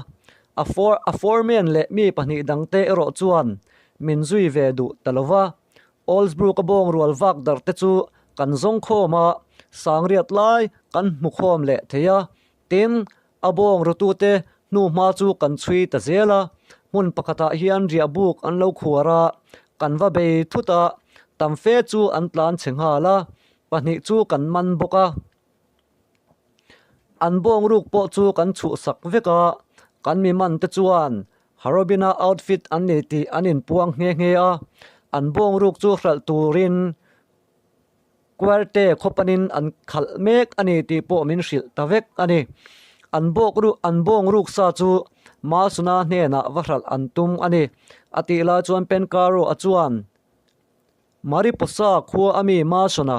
a for a foreman leh mi pahnih dangte erawh chuan min zui ve duh ta lo va. Oldsbrook-a bawng rual vak darh te chu kan zawng khawm a, sangriat lai kan hmu khawm leh thei a. Tin, a bawng rutute hnuhma chu kan chhui ta zel a, hmun pakhatah hian riahbuk an lo khuar a, kan va bei thut a, tam fe chu an tlan chhe nghal a, pahnih chu kan man bawk a. An bawng ruk pawh chu kan chhuhsak vek a, kan mi man te chuan Harobina outfit an ni tih an inpuang nghe nghe a, an bawng ruk chu hralh turin Querte khawpanin an khalh mek a ni tih pawh min hrilh ta vek a ni. An bawk ruk an bawng ruk sa chu Masuna hnenah va hralh an tum a ni. A tih lai chuan Penkaro a chuan. Mariposa khua a mi Mason-a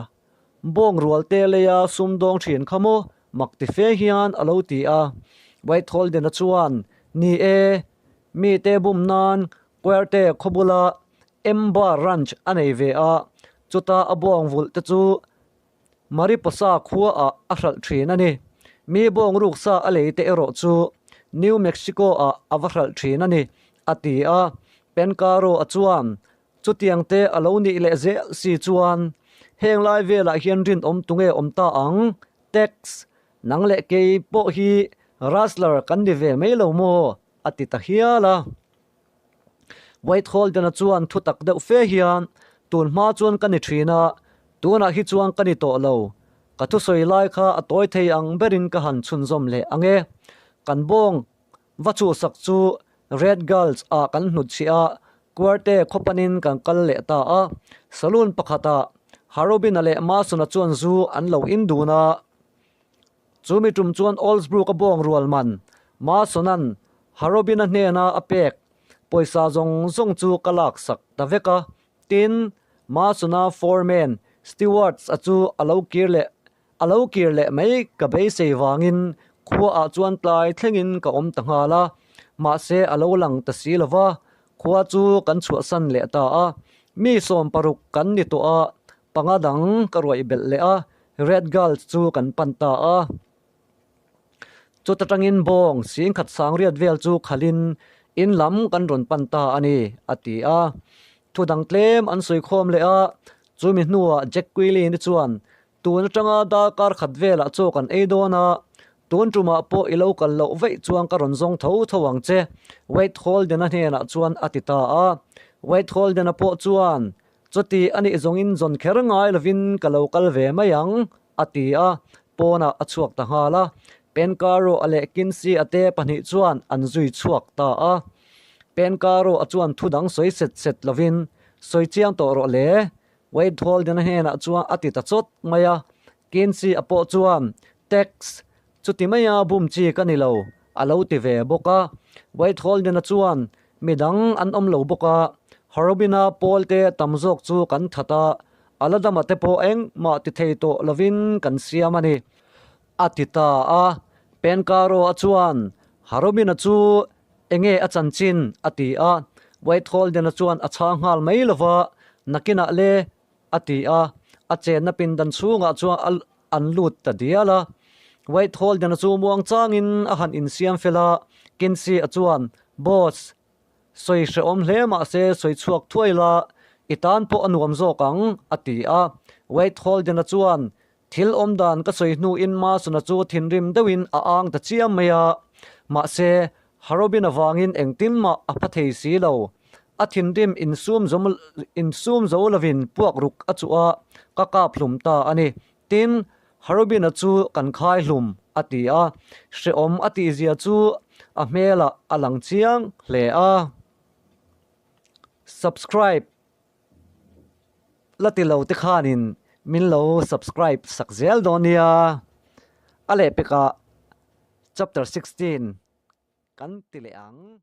bawng rual te leia sumdawng thin kha maw mak ti fe hian a lo ti a. White Holden-a chuan, Ni e, mite bum nan Querte khaw bula Ember Ranch a nei ve a, chuta a bawng vulh te chu Mariposa khuaah a hralh thin a ni. Mi bawng ruksa a lei te erawh chu New Mexico-ah a va hralh thin a ni, a ti a. Pencaro-a chuan, Chutiang te a lo nih leh zel si chuan heng lai velah hian rinawm tunge awm ta ang? Tex, nang leh kei pawh hi Rustler kan ni ve mai lo maw? a ti ta hial a. White Holden-a chuan thu tak deuh fe hian, Tun hma chuan ka ni thin a, tunah hi chuan ka ni tawh lo. Ka thusawi lai kha a tawi thei ang berin ka han chhunzawm leh ang e. Kan bawng Va chhuhsak chu Red Gulch ah kan hnutchhiah a, Quarte khawpanin kan kal leh ta a. Saloon pakhatah Harobina leh Mason-a chuan zu an lo in dun a. Chu mi tum chuan Oldsbrook-a bawng rual man Mason-a'n Harobina hnena a pek pawisa zawng zawng chu ka laksak ta vek a. Tin, Mason-a foreman Stewards-a chu a lo kir leh A lo kir leh mai ka beisei vangin khuaah chuan tlai thlengin ka awm ta nghal a, mahse a lo lang ta si lo va, khua chu kan chhuahsan leh ta a. Mi 60 kan ni tawh a, panga dang ka ruaih belh leh a, Red Gulch chu kan pan ta a. Chuta tangin bawng singkhat sangriat vel chu khalhin in lam kan rawn pan ta a ni, a ti a. Thu dang tlem an sawi khawm leh a, chumi hnuah Jack Quilin-i chuan, Tun atanga darkar khat velah chaw kan ei dawn a, tun tumah pawh i lo kal loh vaih chuan ka rawn zawng tho tho ang che, Wade Holden-a hnenah chuan a ti ta a. Wade Holden-a pawh chuan, Chuti a nih zawngin zawn kher ngai lovin ka lo kal ve mai ang, a ti a, pawnah a chhuak ta nghal a. Penkaro a leh Kinsey a te pahnih chuan an zui chhuak ta a. Penkaro a chuan thu dang sawi set set lovin, Sawi chiang tawh rawh le, Wade Holden-a hnenah chuan a ti ta chawt mai a. Kinsey a pawh chuan, Tex, chuti maia bum chi ka ni lo, a lo ti ve bawk a. Wade Holden-a chuan, Midang an awm lo bawk a, Harobina pawl te tam zawk chu kan that a, a la dama te pawh engmah ti thei tawh lovin kan siam a ni, a ti ta a. Penkaro-a chuan, Harobina chu enge a chanchin? a ti a. Wade Holden-a chuan a chhang nghal mai lo va, Nakinah le, a ti a. A chenna pindan chhungah chuan an lut ta dial a. Wade Holden-a chu muang changin a han insiam fel a, Kinsey-a chuan, Boss, sawi hrehawm hle mah se sawi chhuak thuai la, i tan pawh a nuam zawk ang, a ti a. Wade Holden-a chuan, Thil awm dan ka sawi hnuin Mason-a chu thinrim deuhin a ang ta chiam mai a, mahse, Harobin avangin engtin mah a pha thei si lo. A thinrim insum zo lovin puak ruk a chuh a, ka kap hlum ta a ni. Tin, Harobin-a chu kan khai hlum, a ti a. Hrehawm a tihzia chu a hmelah a lang chiang hle a. Subscribe la ti lo te khanin min lo subscribe sak zel dawn nia. A lehpekah chapter 16 kan ti leh ang.